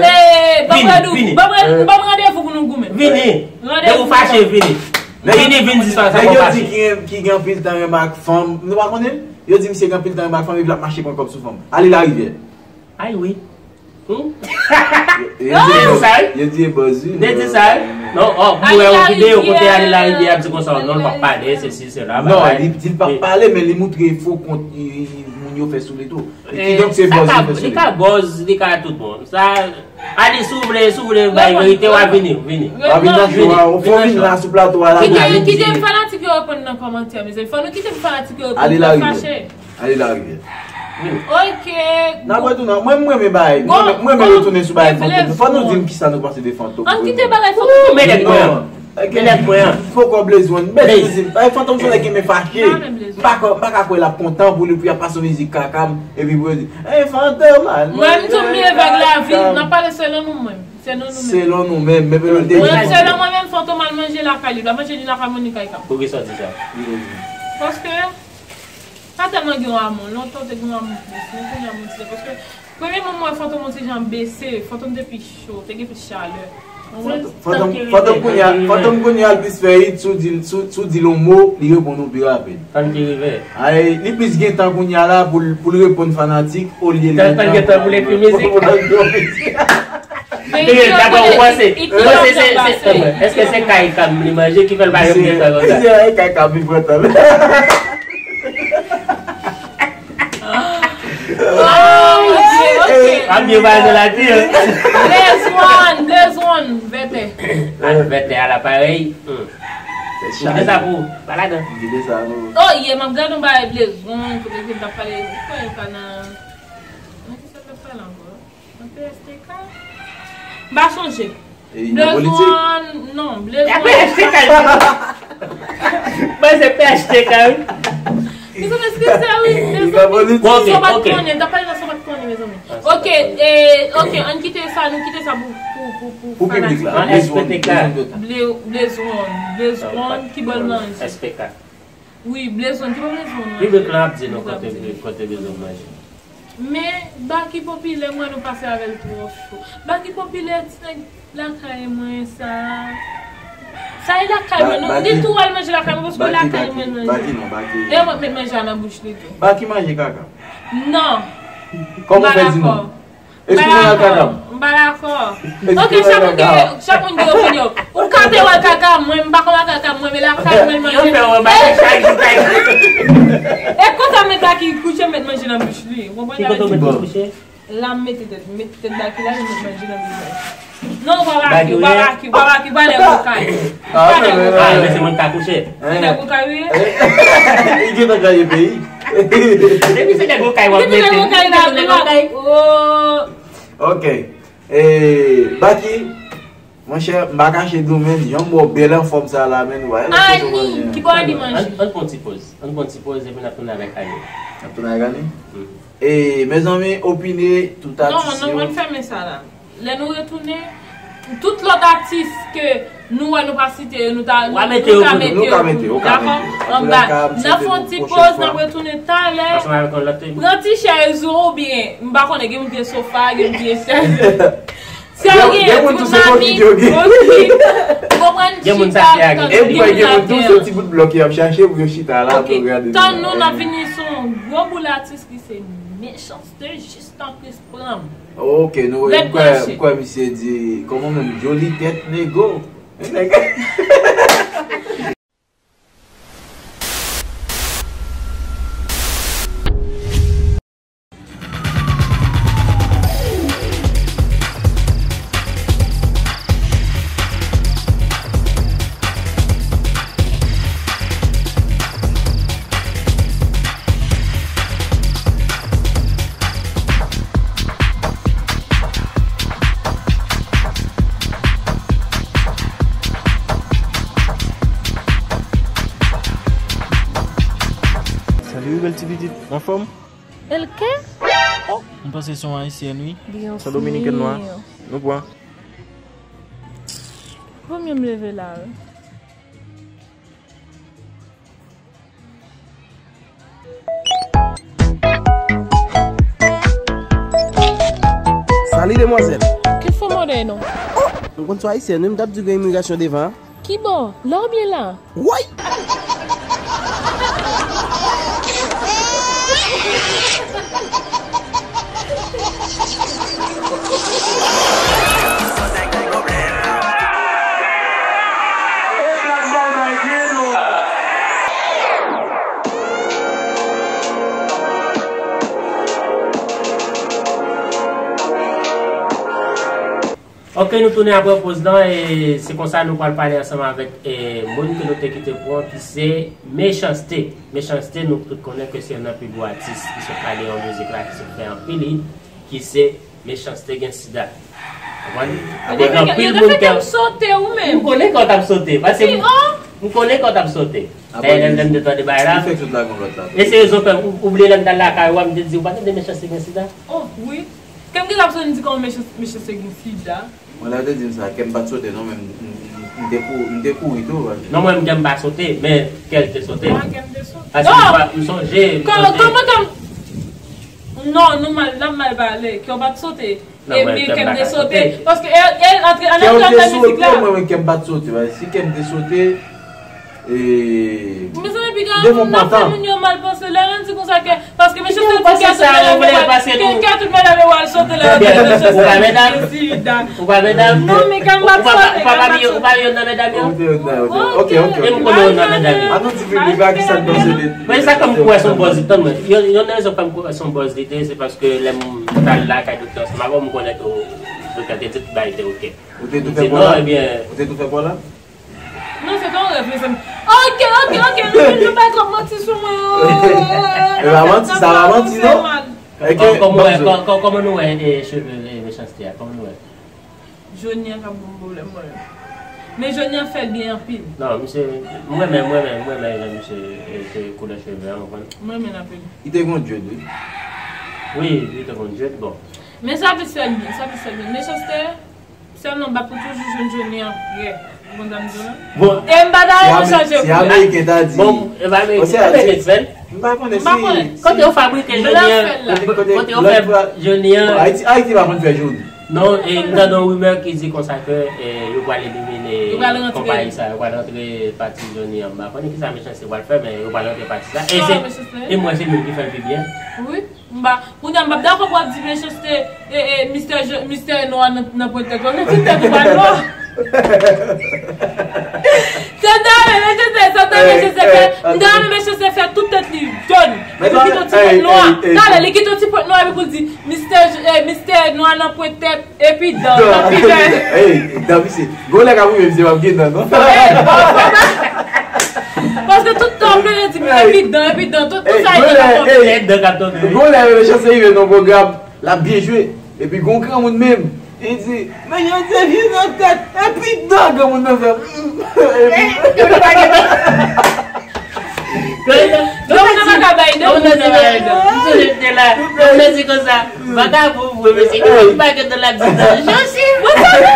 ban m randevou, ban m randevou pou nou goumen. Vini. Depi w fache, vini. Vini, vin di sa, sa pa pase. Nèg yo di ki, ki gen anpil tan renmen ak fanm. Nou pa konnen? Yo di misye gen anpil tan renmen ak fanm, epi l ap mache pran kòb sou fanm. Ale Larivyè. Ay wi. Hmm? Yo di e buzz, wi. Yo di e buzz, wi. Yo di sa, wi. Non, oh, m wè yon videyo kote Ale Larivyè ap di konsa, non, l p ap pale, sesi, sela, bagay. Non, li di l p ap pale, men li moutre fo kont, i, i, moun yo fè sou li tou. E kidonk se buzz li fè sou li. Li ka buzz, li ka tout bon. Sa, Ale, si w vle, si w vle bay verite, w a vini, vini. W a vin nan show a, ou fò vin la sou plato a la. Kite, kite fanatik yo reponn nan kòmantè, mezanmi. Fò nou kite fanatik yo reponn, nou fache. Ale Larivyè. Ale Larivyè. Ok. N ap retounen. Mwen, mwen renmen bagay. Mwen, mwen renmen retounen sou bagay Fantom. Fò nou di m kisa nou panse de Fantom. Ann kite bagay Fantom. Men nèg mwen an. Men nèg mwen an. Fò kò Blaze One. Blaze. Bagay Fantom se nèg ki renmen fache. M pa ka, m pa ka kwè l ap kontan pou li, pou y ap pase yon mizik kaka m, epi pou yo di, "Ey, Fantom, al manje kaka m." Mwen, m tou bliye vag lavi, n ap pale selon nou menm. Selon nou menm. Selon nou menm, men pou nou te di. Mwen, selon mwen menm, Fantom al manje lakay li, l ap manje li lakay Monica Ika. Poukisa w di sa? Paske, pa tèlman gen yon amou, lontan te gen yon amou plis, men kounye a mwen ti, paske premye moman Fantom yon ti jan bese, Fantom te pi cho, te gen plis chalè. Fantom, Fantom kounye a, Fantom kounye a l plis fè it, si w di, si w, si w di l yon mo, li reponn ou pi rapid. Sa n ki rive. Ay, li plis gen tan kounye a la pou l, pou l reponn fanatik, olye l gen tan pou l ekri mizik. Pou l ekri yon mizik. Li gen tan pou l panse. Panse se, se, èske se kay Kam li manje ki fè l pa janm gen tan konsa? Se kay Kam li pran tan. Oh, ok, ok. Ap byen pale nan lavi, hein. Blaze One, Blaze One, vètè. Al vètè a la parèy. Hmm. Kite sa pou ou, pa ladan. Kite sa pou ou. Oh, yeah, m ap gade yon bagay Blaze One, kote ke m t ap pale, kwè yo ka nan, nan ki sa t ap pale ankò? Nan P S T K? M pa sonje. E, nan politik? Blaze One, non, Blaze One. P S T K. Mwen se P S T K, wi. Mezanmi, eskize, wi. Mezanmi, sa pa t konnen, ta pale nan sa pa t konnen, mezanmi. Ok, e, ok, ann kite sa, nou kite sa pou, pou, pou, pou fanatik la. An S P T K. Blaze One, Blaze One, ki bò l nan S P K. Wi, Blaze One, ki bò Blaze One nan? Piblik lan ap di nou kote, kote Blaze One manje. Men, Baky Popilè, mwen nou pase avè l twò cho. Baky Popilè, ti nèg lakay mwen sa. Sa e lakay mwen, non? Li tou al manje lakay mwen, paske lakay mwen manje. Baky non, Baky. E mwen k met manje a nan bouch li tou. Baky manje kaka? Non. Kòman w fè di non? Eskize mwen, kaka m. M pa dakò. Ok, chak moun gen, chak moun gen opinyon. Ou ka te wè kaka mwen, m pa konn wè kaka mwen, men lakay mwen manje. Yo fè wè bagay chak jou kay. E konsa m met Baky kouche, m met manje nan bouch li. Ou konprann sa m di? Ki kote w met kouche? La m mete tèt, m mete tèt Baky la, li met manje nan bouch li. Non, ou pa Baky, ou pa Baky, ou pa Baky, ou pa nèg Okay. Ah, men se mwen k ka kouche. Se nèg Okay, wi. Li gentan gaye peyi. Depi se nèg Okay w ap mete. Depi se nèg Okay la, nèg Okay. Oh. Ok. E, Baky, monchè, m pa kache di w, men, jan m wè w bèl anfòm sa la, men, w a. Ani, ki bò Ani manje? Ann, ann pran ti poz. Ann pran ti poz, epi n ap tounen avèk Ani. N ap tounen avèk Ani? E, mezanmi, opine tout atis yo. Non, non, ann fèmen sa la. Lè nou retounen, tout lòt atis ke nou wè nou pa site yo, nou ta, nou, nou ka mete yo pou nou, dakò? Anba, n ap fè yon ti poz, n ap retounen talè. Pran ti chèz ou, oubyen, m pa konnen, gen moun ki gen sofa, gen moun ki gen chèz. Si yo gen, gen moun tou se kòkit yo gen. Ou konprann? Gen moun sa fè a gen. E m kwè gen moun tou se ti bout blòk y ap chache pou yo chita la, pou yo gade. Tann nou, n ap vini sou yon gwo boul atis ki se Mechanste jis tan Chris pran m. Ok, nou, m kwè, m kwè misye di, kòman menm, joli tèt nego. Nèg. Salut, bèl ti pitit. Anfòm? Elke? Oh, m panse se yon ayisyèn, wi. Se yon dominikèn nwa. Nou pran. Vo mye m leve la, wi. Salut, demwazèl. Ki fo mòdèy non? Oh, m konn se ayisyèn, wi, m t ap di gen imigrasyon devan an. Ki bò? La oubyen la? Woy! Ok, nou tounen apre poz lan, e se konsa nou pral pale ansanm avèk, e, moun ke nou te kite pran, ki se Mechanste. Mechanste, nou tout konnen ke se youn nan pi gwo atis ki sot lage yon mizik la, ki sot fè anpil hit, ki se Mechanste gen sida. Konprann? Apre gen anpil moun ki ap sote ou menm. M konnen ke w t ap sote, paske M konnen kò w t ap sote. Dayè, lè m te tande bagay la. Li fè tout la gon lòt la. E se rezon fè m, ou bliye lè m t al lakay ou a, m te di ou pa tande Mechanste gen sida? Oh, wi. Kè m gentan ap sonnen di kòman Mechanste, Mechanste gen sida. Mwen, lè w te di m sa, kè m pa t sote non, men m, m, m, m te kou-, m te kouri tou, paske. Non, mwen menm kè m pa sote, men kè l te sote. Ah, kè m te sote. Paske m pa, m sonje, m sonje. Kòman kè m, non, nou mal, n ap mal pale, kè w pa t sote. Ebyen, kè m te sote. Paske, e, e, antre, an antre nan mizik la. Kè w te sote, mwen menm kè m pa t sote, paske si kè m te sote, e, mezanmi, piga, n ap fè moun yo mal panse. Lè nou di konsa kè, paske Mechanste di kè tout medam yo al, kè, kè tout medam yo al sote lè yo tande Mechanste gen sida. Ou pa medam? Non, men kè m pa t sote, kè m pa t sote. Ou pa youn nan medam yo? Ok, ok, ok. E m konnen youn nan medam yo. An nou di piblik la ki sa l panse de. Men sa kòm kou wè se yon bòz li t tann mwen. Yon, yon nan rezon kòm kou wè se yon bòz li te, se paske lè m t al lakay doktè ansanm avè w, m konnen ke w frekante tout bagay te ok. Ou te tou fè kò la? Ou te tou fè kò la? Non, se te yon rèv, mezanmi. Ok, ok, ok, nou, nou pa konn manti sou mwen. E pa manti, sa pa manti, non. Kòman nou wè, kò-, kò-, kòman nou wè, e, cheve, e, Mechanste a? Kòman nou wè? Joni an k ap ban m pwoblèm, mwen menm. Men Joni an fè l byen anpil. Non, misye, mwen menm, mwen menm, mwen menm, jan misye, e, se koulè cheve a, w konprann? Mwen renmen l anpil. Li te gon dread, wi. Wi, li te gon dread, bon. Men sa plis fè l byen, sa plis fè l byen. Mechanste, sèlman m pa pou toujou jwenn Joni an prè. Ou konn sa m di w la? Bon. E m pa ta renmen chanje koulè. Si Ameriken ta di. Bon, e pa Ameriken, Ameriken ki fè l? M pa konnen si. M pa konnen. Kote yo fabrike Joni an? Kote yo fè Joni an? Bon, Ayiti, Ayiti pa konn fè Joni. Non, e m tande yon rimè ki di konsa ke, e, yo pral elimine konpayi sa, yo pral rantre pati Joni an. M pa konnen kisa Mechanste pral fè, men yo pral rantre pati sa. E se, e mwen se moun ki fè l pi byen. Wi, m pa, kounye a m p ap dakò pou w ap di Mechanste, e, e, mistè, mistè nwa nan, nan pwent tèt ou, tout tèt ou pa nwa. Tande, Mechanste, tande, Mechanste fè, m ta renmen Mechanste fè tout tèt li jòn. Li kite yon ti pwent nwa. Tande, li kite yon ti pwent nwa epi pou l di, mistè, e, mistè nwa nan pwent tèt. Epi dan, epi dan. Ey, dan misye. Gon lè k ap rive misye p ap gen dan, non? Ey, paske tout tan w plede di m epi dan, epi dan, tout, tout sa e dan k ap tonbe. Ey, dan k ap tonbe. Gon lè Mechanste rive nan pwogram, l ap byen jwe. Epi gon granmoun menm, li di, men yon de vye nan tèt, epi dan granmoun nan fè. Epi dan. Granmoun nan pa ka bay dan, granmoun nan pa ka bay dan. M sonje m te la. M te di konsa, vakabon vre mesye. Ki moun ki pa gen dan l ap di dan? Joseph! Mwen sa vle.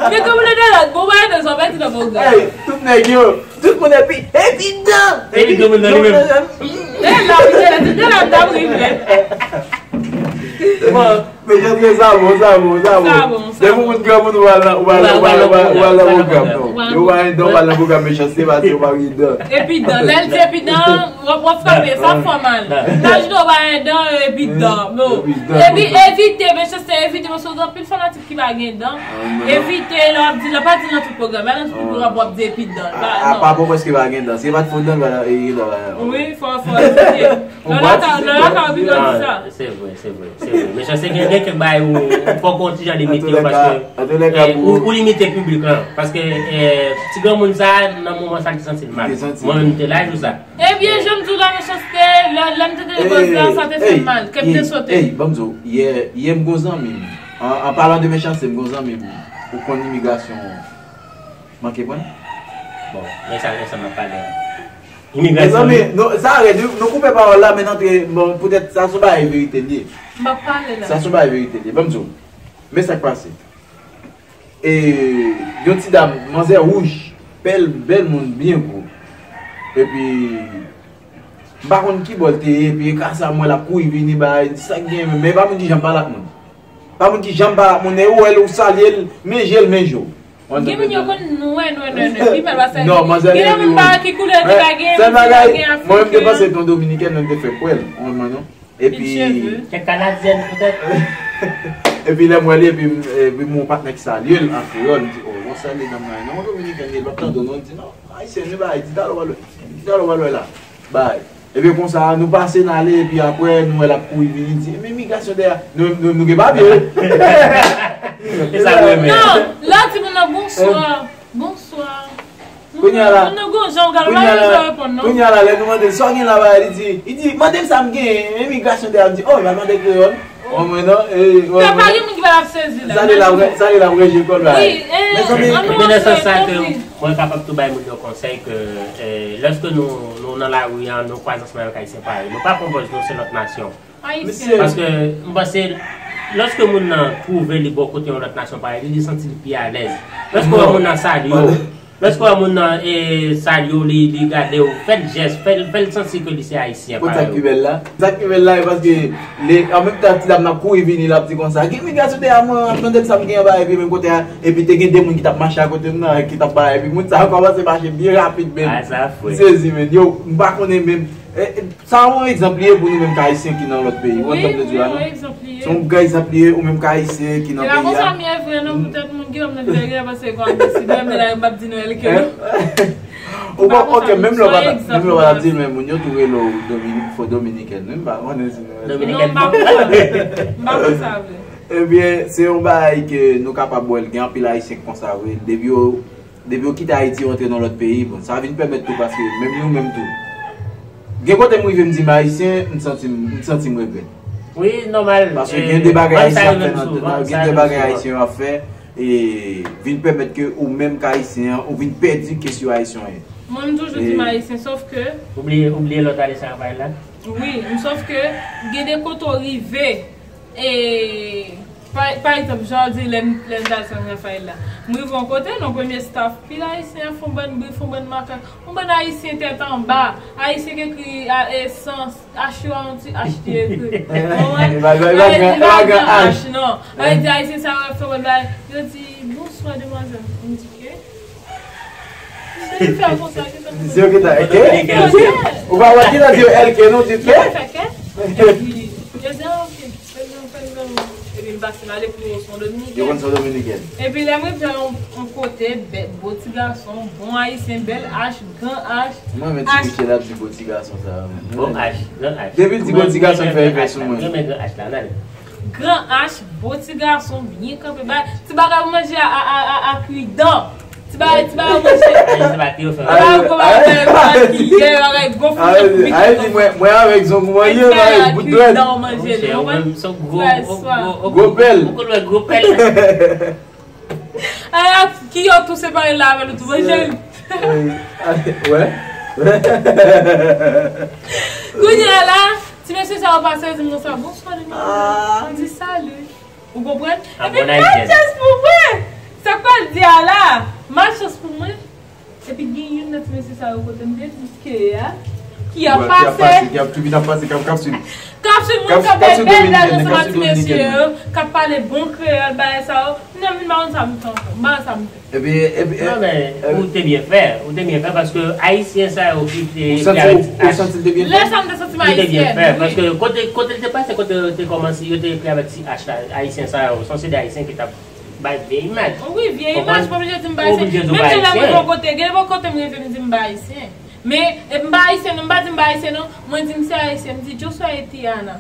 Men granmoun nan de lòt, bon, bagay nan zòrèy ti nan bon gras. Ey, tout nèg yo, tout moun epi, epi dan. Epi granmoun nan li menm. E la, wi, se la, se de la m t ap rive. Bon. Mechanste sa bon, sa bon, sa bon. Sa bon, sa bon. Depi moun granmoun ou al nan, ou al, ou al, ou al, ou al nan pwogram, non. Yo pa gen dan, ou al nan pwogram Mechanste, se pa di yo pa gen dan. Epi dan, lè l di epi dan, w ap, w ap frape, sa fè mal. Laj nou pa gen dan, epi dan, bon. Epi dan, epi evite, Mechanste evite, paske w gen anpil fanatik ki pa gen dan. Evite, lè w ap di, lè w pa di nan tout pwogram, nan tout pwogram w ap di epi dan. A, pa bon paske pa gen dan. Si e pa t fon dan, li pa t ap gen dan. Wi, fò, fò evite. Lè w lakay, lè w lakay, w pi dwe di sa. Se vre, se vre, se vre. Mechanste gen, gen kèk bagay ou, ou fòk ou ti jan limite yo paske, e, ou, ou limite piblik lan. Paske, e, ti granmoun sa, nan moman sa, li te santi l mal. Mwen menm, m te la jou sa. Ebyen, jan m di w la, Mechanste, lè, lè m te tande bòz la, sa te fè m mal. Kè m te sote. Ey, ban m di w, yè, yè m gon zanmi m. An, an palan de Mechanste, m gon zanmi m. Ou konn imigrasyon. Manke pran? Bon, men sa, men sa m ap pale a. Imigrasyon. Mezanmi, nou, sa rèd, wi, nou koupe pawòl la, men n antre, bon, poutèt sa se yon bagay verite l ye. M p ap pale la. Sa se yon bagay verite l ye. Ban m di w. Men sa k pase. E, yon ti dam, manzè wouj, bèl, bèl moun, byen gwo. Epi, m pa konn ki bò l te ye, epi e ka sa m wè l ap kouri vini, bay, sa k gen, men e pa moun ki janm pale ak moun. Pa moun ki janm pale ak moun, e ou wè l, ou salye l, men je l, men je w. Gen moun yo konn nwè, nwè, nwè, nwè, pi mal pase. Non, manzè gen moun pa ki koulè te ka gen, sèl bagay, mwen menm te panse se yon dominikèn, mwen te fè kwè l, ou konprann non. Epi, kèk kanadyèn poutèt. Epi lè m wè li, epi, epi m wè yon patnè ki salye l an kreyòl, m di, oh, bon, salye dam nan, non, yon dominikèn li ye, l p ap tande w non, l di, non, ayisyen, nou bay, di talè w pral wè, di talè w pral wè la. Bay. Epi konsa, nou pase n ale, epi apre, nou wè l ap kouri vini, di, men imigrasyon dèyè, nou, nou, nou gen papye, wi. E sa nou renmen. Non, lè w di moun nan, bonswa, bonswa. Kounye a la, moun nan gon jan w gade, pa gen jan reponn, non. Kounye a la, lè nou mande l, sa w gen la, bay, li di, li di, mande m sa m gen, imigrasyon dèyè, m di, oh, l al mande kreyòl. Ou konprann non? E, ou konprann? Sa pa gen moun ki pa ap sezi la. Sa li la, sa li la, mwen jwe kòl la. Wi, e, mezanmi, ann nou. Men nan sans sa ke mwen kapab tou bay moun yo konsèy ke, eh, lòske nou, nou nan lari an, nou kwaze ansanm avèk Ayisyen parèy, nou pa pran pòz nou se lòt nasyon. Ayisyen. Paske m panse, lòske moun nan twouve li bò kote yon lòt nasyon parèy li, li santi li pi alèz. Lòske w wè moun nan salye w, lòske w wè moun nan, e, salye w, li, li gade w, fè l jès, fè l, fè l santi ke li se Ayisyen parèy ou. Sa ki bèl la? Sa ki bèl la, e paske, le, an menm tan, ti dam nan ap kouri vini, l ap di konsa, "Gen imigrasyon dèyè mwen, ap mande m sa m gen anba," epi menm kote a, epi te gen de moun ki t ap mache akote m nan, ki t ap bay, epi moun sa yo kòmanse mache byen rapid, men. A, sa fre. M sezi, men. Yo, m pa konnen menm. E, e, Sa yon egzanp li ye pou nou menm k Ayisyen ki nan lòt peyi. Ou konprann sa m vle di la, non? Wi, wi, egzanp li ye. Se yon gran egzanp li ye, ou menm k Ayisyen ki nan peyi a. E pa konsa m ye vre, non, poutèt moun Guillaume nan vle gen pase kwa m desi dòmi la, m p ap di nou èl ke non. Ou pa, ok, menm lè w pa, menm lè w pa t ap di l, men moun yo tou rele w Domini-, fo Dominikèn, wi, m pa konnen si nou. Dominikèn. Non, m pa konn sa vre. M pa konn sa vre. Ebyen, se yon bagay ke nou kapab wè l, gen anpil Ayisyen k konsa vre. Depi yo Depi yo kite Ayiti yo antre nan lòt peyi, bon, sa vin pèmèt tou paske menm nou menm tou. Gen kote m rive m di m ayisyen, m santi m, m santi m regrèt. Wi, nòmal. Paske gen de bagay ayisyen ap fè nan, gen de bagay ayisyen yo ap fè, e vin pèmèt ke ou menm k ayisyen an, ou vin pèdi kesyon ayisyen an ye. Mwen, m toujou di m ayisyen, sòf ke. Ou bliye, ou bliye lè w t ale Sarafayèl la? Wi, m, sòf ke gen de kote w rive. E, pa, pa egzanp, jan w di lè n, lè n t al San Rafael la. M rive yon kote, non, premye staff, pil ayisyen ap fè yon bann bri, fè yon bann makak. Yon bann ayisyen tèt anba. Ayisyen k ekri, a, e, san, H yo a yon ti H ki ekri. Konprann? Ayisyen pa gen H, non. Ayisyen, ayisyen sa yo ap fè yon bann bagay. Yo di, "Bonswa, demwazèl." M di, "Ke?" Di se yo ki ta, ke? Ou pa wè ki ta di yo L K, non, di ke? Yo fè ke? Epi, yo di, "Ah, ok, fè l, fè l, fè l." Epi m pase m ale pou yo son dominiken. Yo konn son dominiken. Epi lè m rive yon, yon kote, bèl, bo ti gason, bon ayisyen, bèl H, gran H. Mwen, men ti Michel ap di bo ti gason sa, men. Bon H, gran H. Depi l di bo ti gason, fè efè sou mwen. Mwen, mwen, gran H la, n ale. Gran H, bo ti gason, byen kanpe, ba, ti bagay pou manje a, a, a, a, a kwidan. Ti bagay, ti bagay manje. Ti bagay pou manje, bagay kiyè, bagay gonfle, bit. Ay, di mwen, mwen avèk zong mwen ye, mwen avèk bout dwèt. Kwidan manje, non, mwen. Gwo pèl. Ou konn wè gwo pèl. Ay, ki yo tou separe la avè l tou, manje. Wè. Kounye a la, ti mesye sa yo pase, di m konsa, "Bonswa, Dominique." M di, "Salut." Ou konprann? Epi, matches pou mwen! Sa k pral di a la? Matches pou mwen! Epi gen youn nan ti mesye sa yo kote m te di ke a, ki ap pase. Ki ap pase, ki ap, ki ap pase, ki ap kapsib. Kapsib moun kanpe bèl bèl ansanm ak ti mesye yo, k ap pale bon kreyòl, bagay sa yo. M nan vin pa konn sa m fè ankò. M pa konn sa m fè. Epi, epi, non, men, ou te byen fè. Ou te byen fè paske ayisyen sa yo ki te ekri avèk ti H. Ou santi l te byen fè? Lè sa m te santi m ayisyèn, wi. Paske kote, kote l te pase, kote yo te kòmanse, yo te ekri avèk ti H la, ayisyen sa yo, se yon seri de ayisyen ki t ap bay vye imaj. Wi, vye imaj, pa oblije di m pa ayisyen. Menm jan lè mwen yon kote, gen yon kote m rive m di m pa ayisyen. Men, e m pa ayisyen, non, m pa di m pa ayisyen, non. Mwen di m se ayisyen, m di Joshua Etiana.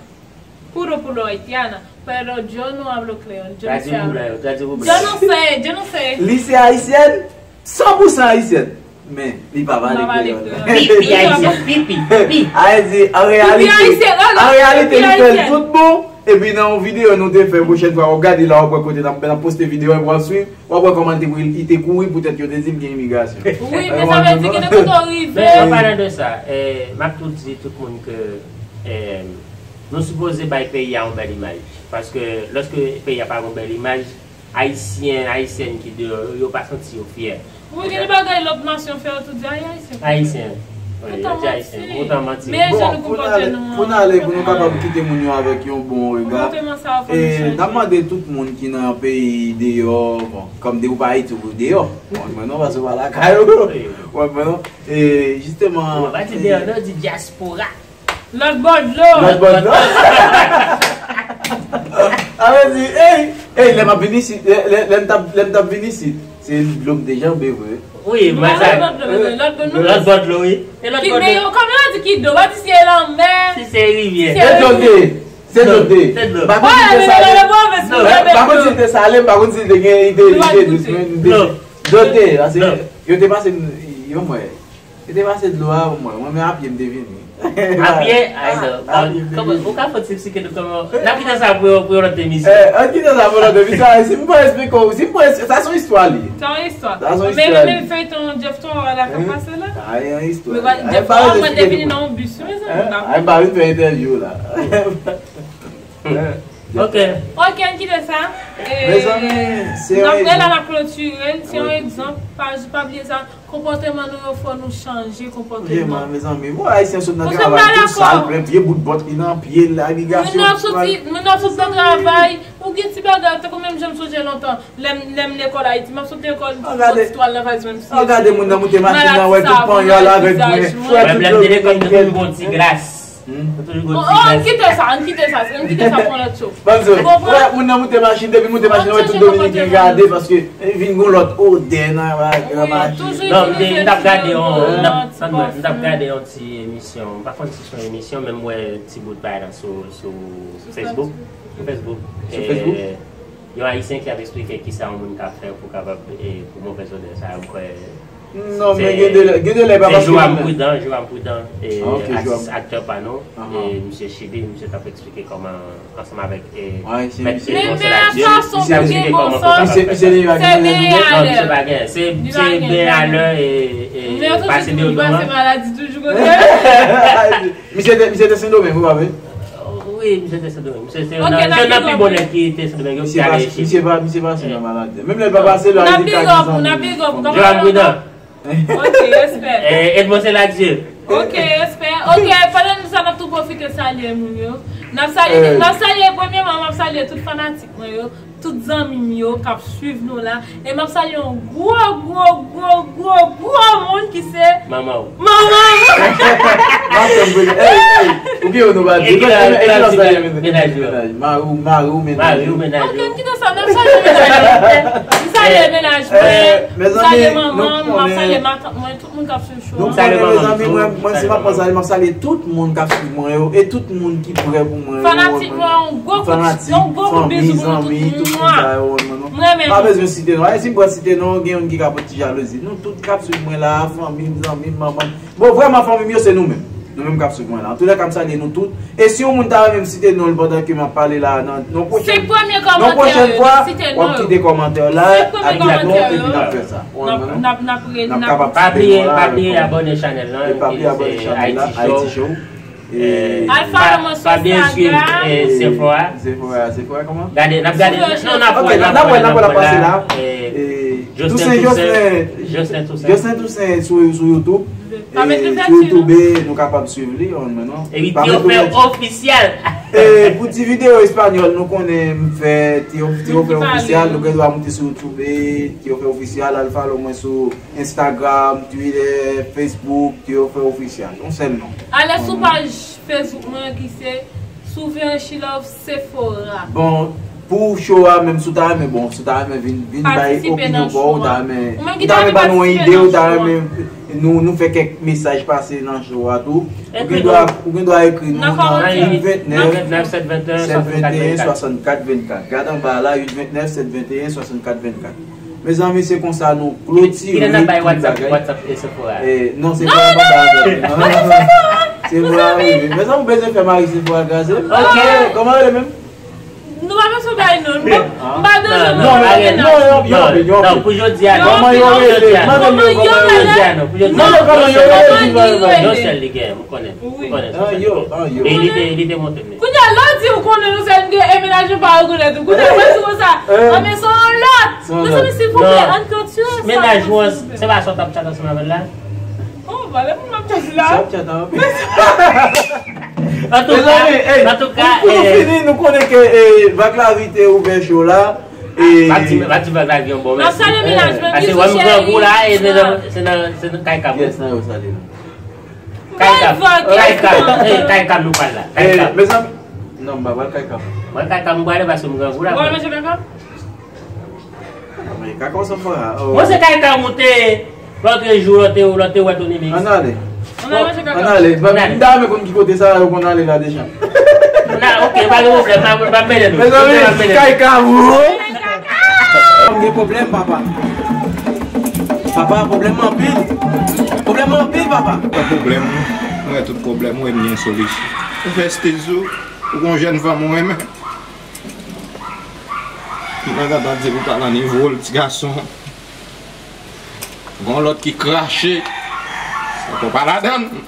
Puro, puro haitiana, pero yo no hablo creol. Yo no sé hablar. Yo no sé, yo no sé. Li se ayisyèn, san pou san ayisyèn. Men, li pa pale kreyòl. Pipi ayisyèn, pipi, pipi. A di, an reyalite, an reyalite, li fè l tout bon. Epi nan yon videyo nou te fè, pwochèn fwa, w ap gade la, w ap wè kote n ap, n ap poste videyo, w ap swiv. W ap wè kòman li te kouri, li te kouri poutèt yo te di l gen imigrasyon. Wi, men sa vle di gen de kote w rive. Men, an palan de sa, eh, m ap tou di tout moun ke, eh, nou sipoze bay peyi a yon bèl imaj. Paske lòske peyi a pa gen yon bèl imaj, ayisyen, ayisyèn ki deyò yo, yo pa santi yo fyè. Wi, gen de bagay lòt nasyon fè, yo tou di, "Ay, ayisyen." Ayisyen. Wi, yo di ayisyen. Poutan manti. Men jan nou konpòte nou an. Pou n ale, pou nou kapab kite moun yo avèk yon bon rega. E n ap mande tout moun ki nan peyi deyò, bon, kòm depi w pa Ayiti, ou deyò. Ou konprann non, paske w pa lakay ou. Ou konprann non? E, jisteman, ou pa di deyò, non, di dyaspora. Lòt bò dlo. Lòt bò dlo. A vle di, ey, ey, lè m ap vin isit, lè, lè, lè m t ap, lè m t ap vin isit, se dlo m te janbe vre. Wi, mwen sa. Lòt bò dlo, wi. E lòt bò dlo. Men yo, kòm yo di ki dlo, pa di se lanmè. Si se rivyè. Se dlo te. Se dlo te. Se dlo. Pa konn si te sale. Pa konn si te sale, pa konn si te gen, li te, li te dous, men li te dlo te. Paske yo te pase, yo mwen. Yo te pase dlo a, mwen, mwen menm apye m te vini. Apye? Ay, non. Kòman, ou ka fè ti eksplike nou kòman? N ap kite sa pou yon, pou yon lòt emisyon. Eh, ann kite sa pou lòt emisyon. Si m pa eksplike w, si m pa eksplike, sa se yon istwa li. Se yon istwa. Sa se yon istwa li. Men, men feyton Jeff Tower la k ap pase la. Ay, yon istwa. Men Jeff Tower mwen te vini nan yon bis, mezanmi. Ay, m pa vin fè entèvyou la. Ok. Ok, ann kite sa. Mezanmi, se yon egzanp. N ap rele, n ap klotire l. Se yon egzanp. Pa, pa bliye sa. Konpòteman nou yo, fò nou chanje konpòteman. Vrèman, mezanmi. Bon, Ayisyen sot nan travay, tout sal, plen vye bout bòt li nan pye l, aligasyon. Moun nan soti, moun nan sot nan travay, ou gen ti bagay, tankou menm jan m sonje lontan, lè m, lè m lekòl Ayiti, m ap sot lekòl, m ti bòt istwa nan valiz mwen, m siye. Gade moun nan moute machin nan, wè tout panyòl avèk mwen, wè tout lòt moun gen ti glas. Hmm? Ou toujou gon ti gaz. Ann kite sa, ann kite sa, ann kite sa pou lòt cho. Ban m di w, wè moun nan moute machin, depi moute machin nan, wè tout Dominiken gade, paske vin gon lòt odè nan bagay. Non, m te, m t ap gade yon, m t ap, tann mwen, m t ap gade yon ti emisyon, m pa konn si se yon emisyon, men m wè ti bout bagay la sou, sou Facebook. Sou Facebook? Sou Facebook? Eh, yon Ayisyen ki ap eksplike kisa yon moun ka fè pou kapab, eh, pou movèz odè sa, m kwè. Non, men gen de lè, gen de lè pa paske. Se Joram Pridan, Joram Pridan, eh, atis, aktè pa nou, eh, misye Chili, misye t ap eksplike kòman, ansanm avèk, eh, mèt Edmond Seladieu, misye ap eksplike kòman pou kapab fè sa. Non, misye pa gen. Se, se ben alè, eh, eh, pase deodorant. Maladi toujou kote. Misye te, misye te Sendomeng, ou pa vre? Wi, misye te Sendomeng. Misye se youn nan, se youn nan pi bon nèg ki te Sendomeng yo ki ale Chili. Misye pa, misye pase nan maladi. Menm lè l pa pase, l al di ka ki zanmi. Joram Pridan. Ok, respè. Eh, Edmond Seladieu. Ok, respè. Ok, pandan nou sa, n ap tou pwofite salye moun yo. N ap salye, n ap salye, premyèman, m ap salye tout fanatik mwen yo. Tout zanmi m yo k ap swiv nou la. E m ap salye yon gwo, gwo, gwo, gwo, gwo moun ki se manman w. Manman m. Ou gen yon nou pa di. E ki lè, e ki lè w ap salye mennaj ou? Mari w, mari w, mennaj ou. Mari w, mennaj ou. Ok, kite sa, men m salye mennaj mwen. M salye mennaj mwen. M salye manman m, m ap salye matant mwen, tout moun k ap swiv show an. Nou konnen, mezanmi, mwen, mwen, si m ap pran salye, m ap salye tout moun k ap swiv mwen yo, e tout moun ki prè pou mwen yo. Fanatik mwen, yon gwo kout, yon gwo kout bizou pou nou tout. Fanmi, zanmi, tout moun sa yo, mwen, non. M renmen nou. Pa bezwen site non. E si m pral site non, gen youn ki ka pot ti jalouzi. Nou tout k ap swiv mwen la, fanmi m, zanmi m, manman m. Bon, vrèman, fanmi m yo, se nou menm. Nou menm k ap swiv mwen la. Antoulèka, m salye nou tout. E si yon moun ta renmen m site non l pandan ke m ap pale la, nan, nan pwochèn, nan pwochèn fwa, w ap kite kòmantè w la, ak non, epi n ap fè sa. Ou wè, n ap, n ap, n ap kapab site non la. Pa bliye, pa bliye abòne chanèl lan, ki se Haiti Show. Al follow mwen sou Instagram. Sephora. Sephora, Sephora kòman? Gade, n ap gade. Non, n ap wè, n ap wè, n ap wè, n ap pase la. Jocelyn Toussaint. Jocelyn Toussaint. Jocelyn Toussaint sou, sou YouTube. E sou YouTube, nou kapab swiv li, ou wè, non? Epi Tiofe Ofisyal. E pou ti videyo espanyòl, nou konnen m fè Tio-, Tiofe Ofisyal, nou gen dwa moute sou YouTube, Tiofe Ofisyal, al follow mwen sou Instagram, Twitter, Facebook, Tiofe Ofisyal. Yon sèl non. Ale sou paj Facebook mwen ki se Souvren She Love Sephora. Bon, pou show a menm, si w ta renmen, bon, si w ta renmen vin, vin bay opinyon pa w, ou ta renmen, ou ta renmen ba nou yon ide, ou ta renmen nou, nou fè kèk mesaj pase nan show a tou. Ou gen dwa, ou gen dwa ekri nou nan uit vennèf, sèt venteyen, swasannkat vennkat. Gad anba la, uit vennèf, sèt venteyen, swasannkat vennkat. Mezanmi, se konsa nou klotire tout bagay. Kile n ap bay WhatsApp, WhatsApp e Sephora? Eh, non, Sephora pa bay WhatsApp. Non, non, non, non. Sephora, wi, wi. Mezanmi, ou bezwen fè mari Sephora kraze? Ok. Kòman rele menm? Nou pa bezwen bay non, non. M pa bezwen non. Non, non, non, non, non, non, pou jodi a, non. Kòman yo rele? Mande yo kòman yo rele. Jodi a, non. Pou jodi a, non. Kòman yo rele? Yon sèl li gen, m konnen. M konnen. An yo, an yo. E li te, li te montre m li. Kounye a, lè w di ou konnen nou sèl gen e mennaj ou pa rekonèt ou. Kounye a, mwen di konsa. An, men se yon lòt. Mezanmi, silvouplè, ann klotire sa. Mennaj ou an, se pa sa w t ap tchat ansanm avè l la? Oh, pale pou m ap tchat la. Sa w ap tchat anpil. Antouka, antouka, pou nou fini, nou konnen ke, eh, Vag Lavi te ouvè show la. Pa di, pa di Vag Lavi yon bon mèsi. N ap salye mennaj mwen. Pase wè m grangou la, e se nan, se nan, se nan kay Kam. Yes, nan yo salye nou. Kay Kam. Kay Kam. Eh, kay Kam nou pral la. Kay Kam. Mezanmi, non, m pa pral kay Kam. Mwen kay Kam m prale paske m grangou la. Ou pral manje kay Kam? Men kaka w sanm fwa. Mwen se kay Kam ou te, lòt jou, lòt te, lòt te wè Tony Mix. Ann ale. Ann ale. Ann ale. M ta renmen konn ki kote sa yo konn ale la deja. Ok, pa gen pwoblèm, m ap mennen nou. Mezanmi, kay Kam ou. M gen pwoblèm, papa. Papa, pwoblèm anpil. Pwoblèm anpil, papa. Pa pwoblèm. Mwen tout pwoblèm ou, e m gen solisyon. Ou fè stil sou, ou gon jèn fanm ou renmen. Mwen gentan di pou pa nan nivo l, ti gason. Gon lòt ki krache. Sa pou pa ladan l.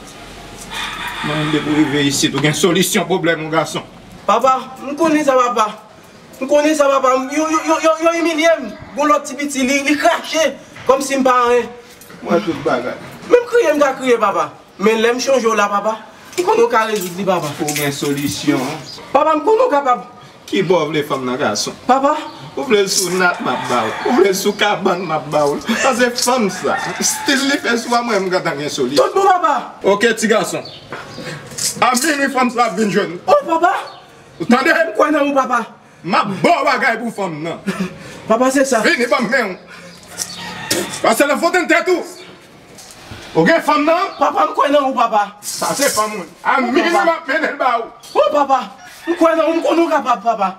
Mwen menm depi w rive isit, ou gen solisyon pwoblèm ou, gason. Papa, m konnen sa, papa. M konnen sa, papa. Yo, yo, yo, yo, yo imilye m. Gon lòt ti piti, li, li krache. Kòmsi m pa anyen. Mwen tout bagay. Menm kriye, m ka kriye, papa. Men lè m chonje w la, papa, m konnen w ka rezoud li, papa. Ou gen solisyon. Papa, m konnen w kapab. Ki bò w vle fanm nan, gason? Papa. Ou vle l sou nat, m ap ba w. Ou vle l sou kabann, m ap ba w. Sa se fanm sa. Stil li fè sou a, mwen, m gentan gen solisyon. Tout bon, papa. Oke, ti gason. A minwi, fanm sa ap vin jwenn ou. Oh, papa. Ou tande? M kwè nan ou, papa. M ap ba w bagay pou fanm nan. Papa, se sa. Vini ban m men w. Pase nan fontenn tèt ou. Ou gen fanm nan? Papa, m kwè nan ou, papa. Sa se fanm ou. A minwi m ap mennen l ba ou. Oh, papa, m kwè nan ou, m konnen ou kapab, papa.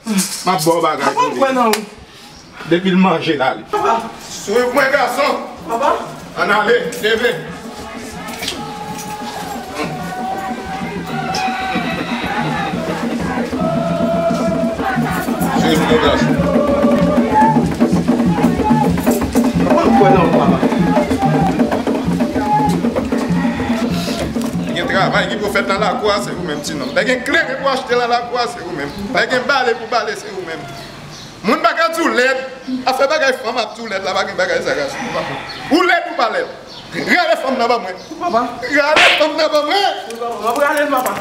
M ap ba w bagay pou li. Papa, m kwè nan ou. Depi l manje l ale. Papa. Swiv mwen, gason. Papa. Ann ale, leve. Swiv mwen, gason. Papa, m kwè nan ou, papa. Gen travay ki pou fèt nan lakou a, se ou menm, ti nonm. Lè gen klere pou achte nan lakou a, se ou menm. Lè gen bale pou bale, se ou menm. Moun pa ka di w lèd. Afè bagay fanm ap di w lèd la, pa gen bagay sa, gason. Ou lèd ou pa lèd? Rale fanm nan ban mwen. Papa. Rale fanm nan ban mwen. Papa, m ap rale l, papa.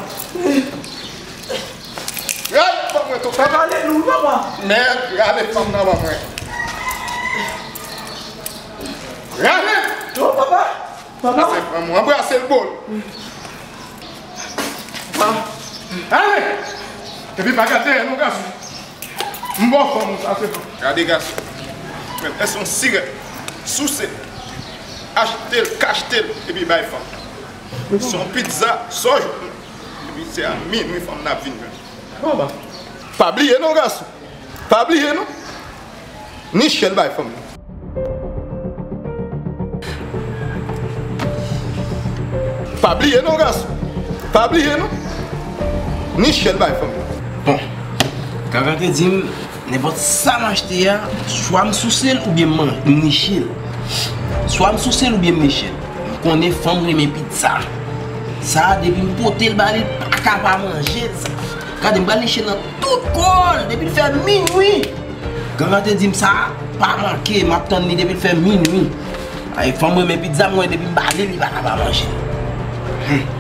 Rale l ban mwen, tonton. Papa, rale l, papa. Mèd, rale fanm nan ban mwen. Rale. Non, papa. Papa. Pase fanm ou, anbrase l, bòl. Ah. Ale! Epi pa gade dèyè non, gason. M ba w fanm ou, sa se fanm. Gade gason. Men, èske yon sirèt, souse l, achte l, kachte l, epi bay fanm. Se yon pizza, sa w jwenn. Epi se a minwi fanm nan ap vin jwenn. Papa. Pa bliye non, gason. Pa bliye non. Niche l bay fanm nan. Pa bliye non, gason. Pa bliye non. Niche l bay fanm nan. Bon, Ganga te di m, nenpòt sa m achte a, swa m souse l oubyen m man-, m niche l. Swa m souse l oubyen m niche l. M konnen fanm renmen pizza. Sa a, depi m pote l ba li, l pa ka pa manje l. Sa. Gade, m pral niche l nan tout kò l depi l fè minwi. Ganga te di m sa, pa manke, m ap tann li depi l fè minwi. Ay, fanm renmen pizza, mwen depi m bale l, li pa ka pa manje. Hmm.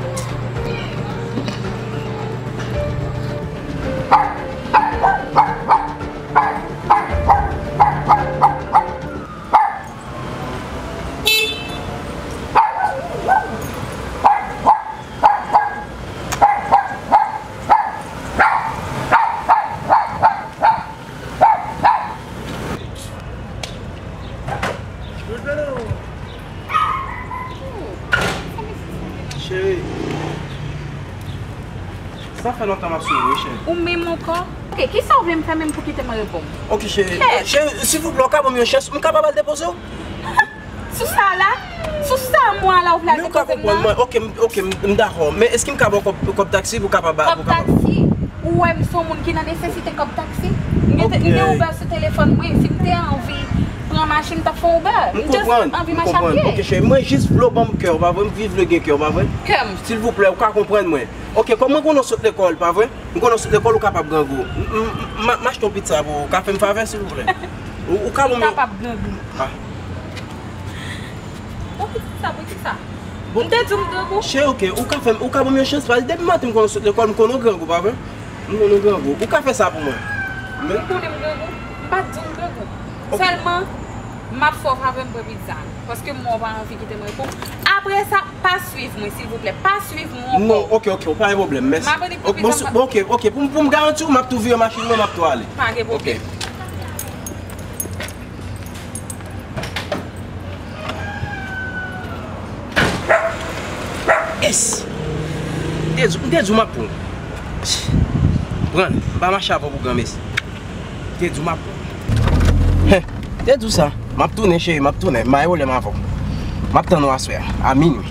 Cheri, sa fè lontan m ap swiv ou, wi, cheri. Ou menm ankò? Ok, kisa w vle m fè menm pou kite mwen reponn? Ok, cheri. Cheri, silvouplè, w ka ban m yon chans, m kapab al depoze w? Sou sa la? Sou sa mwa la ou vle al depoze m nan? Men ou ka konprann mwen. Ok, m, ok, m, m dakò. Men èske m ka ba w kòb, kòb taksi pou w kapab ba, pou w kapab. Kòb taksi? Ou wè m se yon moun ki nan nesesite kòb taksi? M gen, m gen Uber sou telefòn mwen. Si m te anvi pran machin, m t ap fè yon Uber. M just anvi mache a pye. Ok, cheri, mwen jis vle w ban m kè w, pa vre? M vle gen kè w, pa vre? Kè m. Silvouplè, ou ka konprann mwen. Ok, kòm mwen konnen w sot lekòl, pa vre? M konnen w sot lekòl, ou kapab grangou. M, m, m, m, m achte yon pizza pou ou. Ou ka fè m favè, silvouplè? Ou, ou ka ban m yon. Kapab grangou. Ah. Bon, pitit sa, pitit sa. Bon. M te di w m grangou. Cheri, ok, ou ka fè m, ou ka ban m yon chans, paske depi maten m konnen w sot lekòl, m konnen w grangou, pa vre? M konnen w grangou. Ou ka fè sa pou mwen. Men ou konnen m grangou. M pa t di w m grangou. Ok. Sèlman, m ap fè w favè m pran pizza a. Paske m wè w pa anvi kite m reponn. Apre sa, pa swiv mwen, silvouplè. Pa swiv mwen ankò. Non, ok, ok, pa gen pwoblèm, mèsi. M ap annik pran pizza m pa. Bon, ok, ok, pou, pou m garanti w, m ap tou vire machin mwen, m ap tou ale. Pa gen pwoblèm. Ok. Yes! M te di, m te di w m ap pran. Pran, m pa mache avè w pou granmesi. M te di w m ap pran. Hen, m te di w sa. M ap tounen, cheri, m ap tounen. M pa gen pwoblèm avè w. M ap tann ou aswè a, a minwi.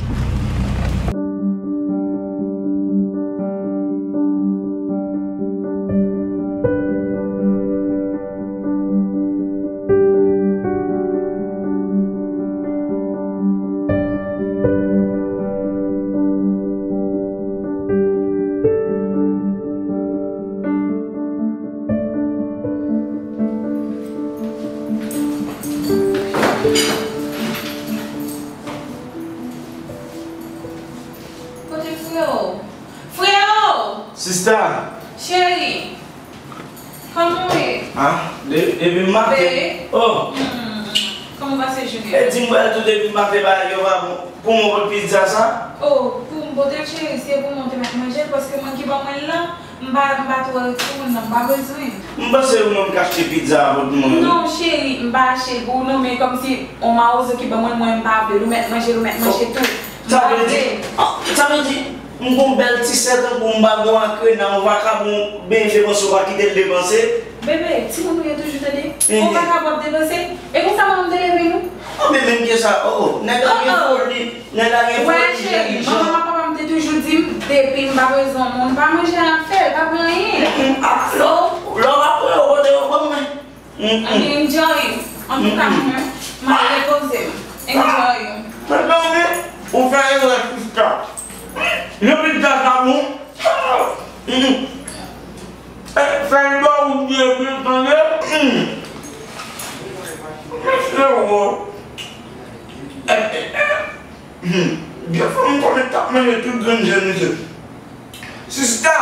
Sista! Cheri, kòman w ye? Ah, de-, depi maten. Bebe. Oh! Hmm, kòman w pase jounen an? E di m pral tou depi maten bagay yo pa bon. Pou mwen pot pizza sa? Oh, pou m pote l cheri, se pou mwen te mèt manje l, paske mwen ki ban mwen l lan, m pa, m pa twò timoun nan, m pa bezwen. M panse ou menm k achte pizza a pot mwen wi. Non, cheri, m pa achte l pou ou non, men kòmsi on mawozo ki ban mwen l, mwen m pa vle l, ou mèt manje l, ou mèt manje tou. M pa vle. Sa vle di, ah, sa vle di, m gon bèl ti sè tankou m, m pa gon akrenan, on vakabon, byen fè panse w pa kite l depanse. Bebe, timoun ou ye toujou tande? Mhm. On vakabon ap depanse? E konsa manman m te leve nou? Oh, men menm ke sa, oh, oh, nèg la gen foli, nèg la gen foli, cheri. Manman ak papa m te toujou di m, depi m pa bezwen moun, pa manje afè l, pa pran anyen. Mm, mm, ah, lè w, lè w pa pran yo, kote yo ban mwen. Mm, mm. Anben, enjoy. Antouka, mwen, m al repoze m. Enjoy. Mezanmi, ou fè erè, sista. Yon pizza sa bon. Mm, mm. Eh, fè l ba ou byen, byen, tande. Mm. Mesye, wo. Eh, eh, eh. Hmm. Gen fanm konnen k ap manje tout grenn jèn misye. Sista!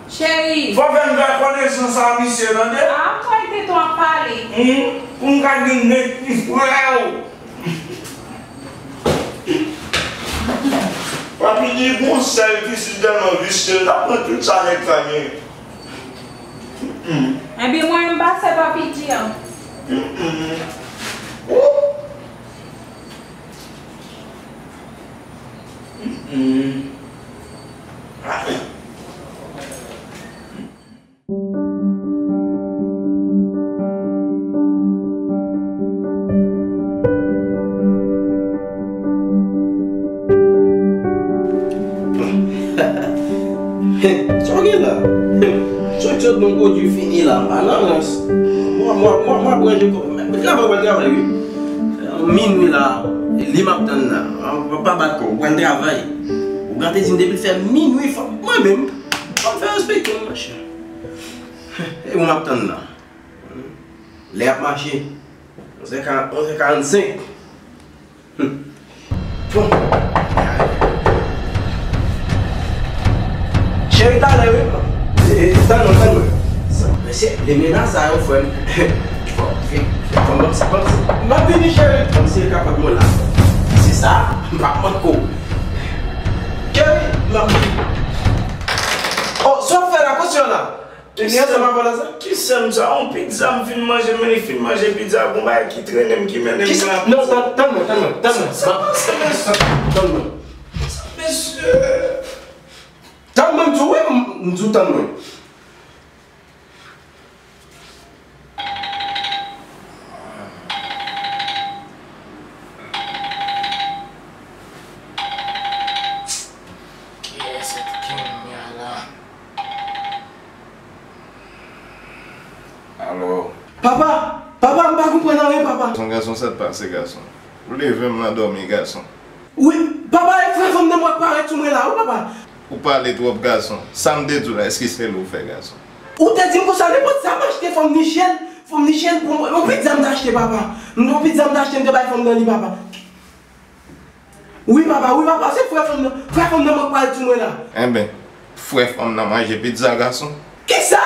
Cheri! Fò fè m fè konesans a misye, tande? Ah, m kwè se tèt ou ap pale. Hmm. Pou m ka gen nèg ki frè w. Papi di gon sèl ki si tèlman visye, l ta pran tout sa nèg sa gen. Hmm. Ebyen, mwen menm pa sè Papi di an. Hmm. Woup! Mm-mm. Ay. Sa w gen la? Sot sot nan pwodui fini la, pa nan rans. Mwen, mwen, mwen, mwen ap ranje kò. Travay, mwen travay, wi. Minwi la, li m ap tann la. Pa, pa bat kò, ou pral travay. Ou gate di m depi l fè minwi, fò mwen menm, fò m fè respekte m, monchè. E ou m ap tann la. Lè ap mache. Onz è ka-, onz è karannsenk. Hmm. Bon. Cheri, talè, wi. E, e, tann mwen, tann mwen. Sa, mesye, limena sa yo, frè m. Fò, fò, fò, fò, m ap, m ap, m ap vini, cheri. Kòmsi e kapab mwen la. Se sa, m p ap manke w. Cheri, m ap vini. Oh, sa w ap fè la, kòmsi w la? Ou gen ansanm avè l la sa? Ki sè m sa? On pizza m fin manje, men li fin manje pizza, gon bagay ki trennen m, ki mennen m la. Non, tann, tann mwen, tann mwen, tann mwen. Sa, sa, sa, mesye. Tann mwen. Tann mwen, m di w wi, m, m di w tann mwen. Kiyès ki gen la? Alo. Papa! Papa, m pa konprann anyen, papa. Gason, gason, sa t pase, gason? Ou leve m nan dòmi, gason. Wi, papa, e frè fanm nan mwen k parèt sou mwen la, wi, papa. Ou pale twòp, gason. Sa m te di w la, èske se li w fè, gason? Ou te di m konsa, nenpòt sa m achte, fò m niche l, fò m niche l pou mwen. On pizza m t achte, papa. On pizza m t achte, m te bay fanm nan li, papa. Wi, papa, wi, papa, se frè fanm nan. Frè fanm nan mwen k pral di mwen la. Enben, frè fanm nan manje pizza, gason? Kisa?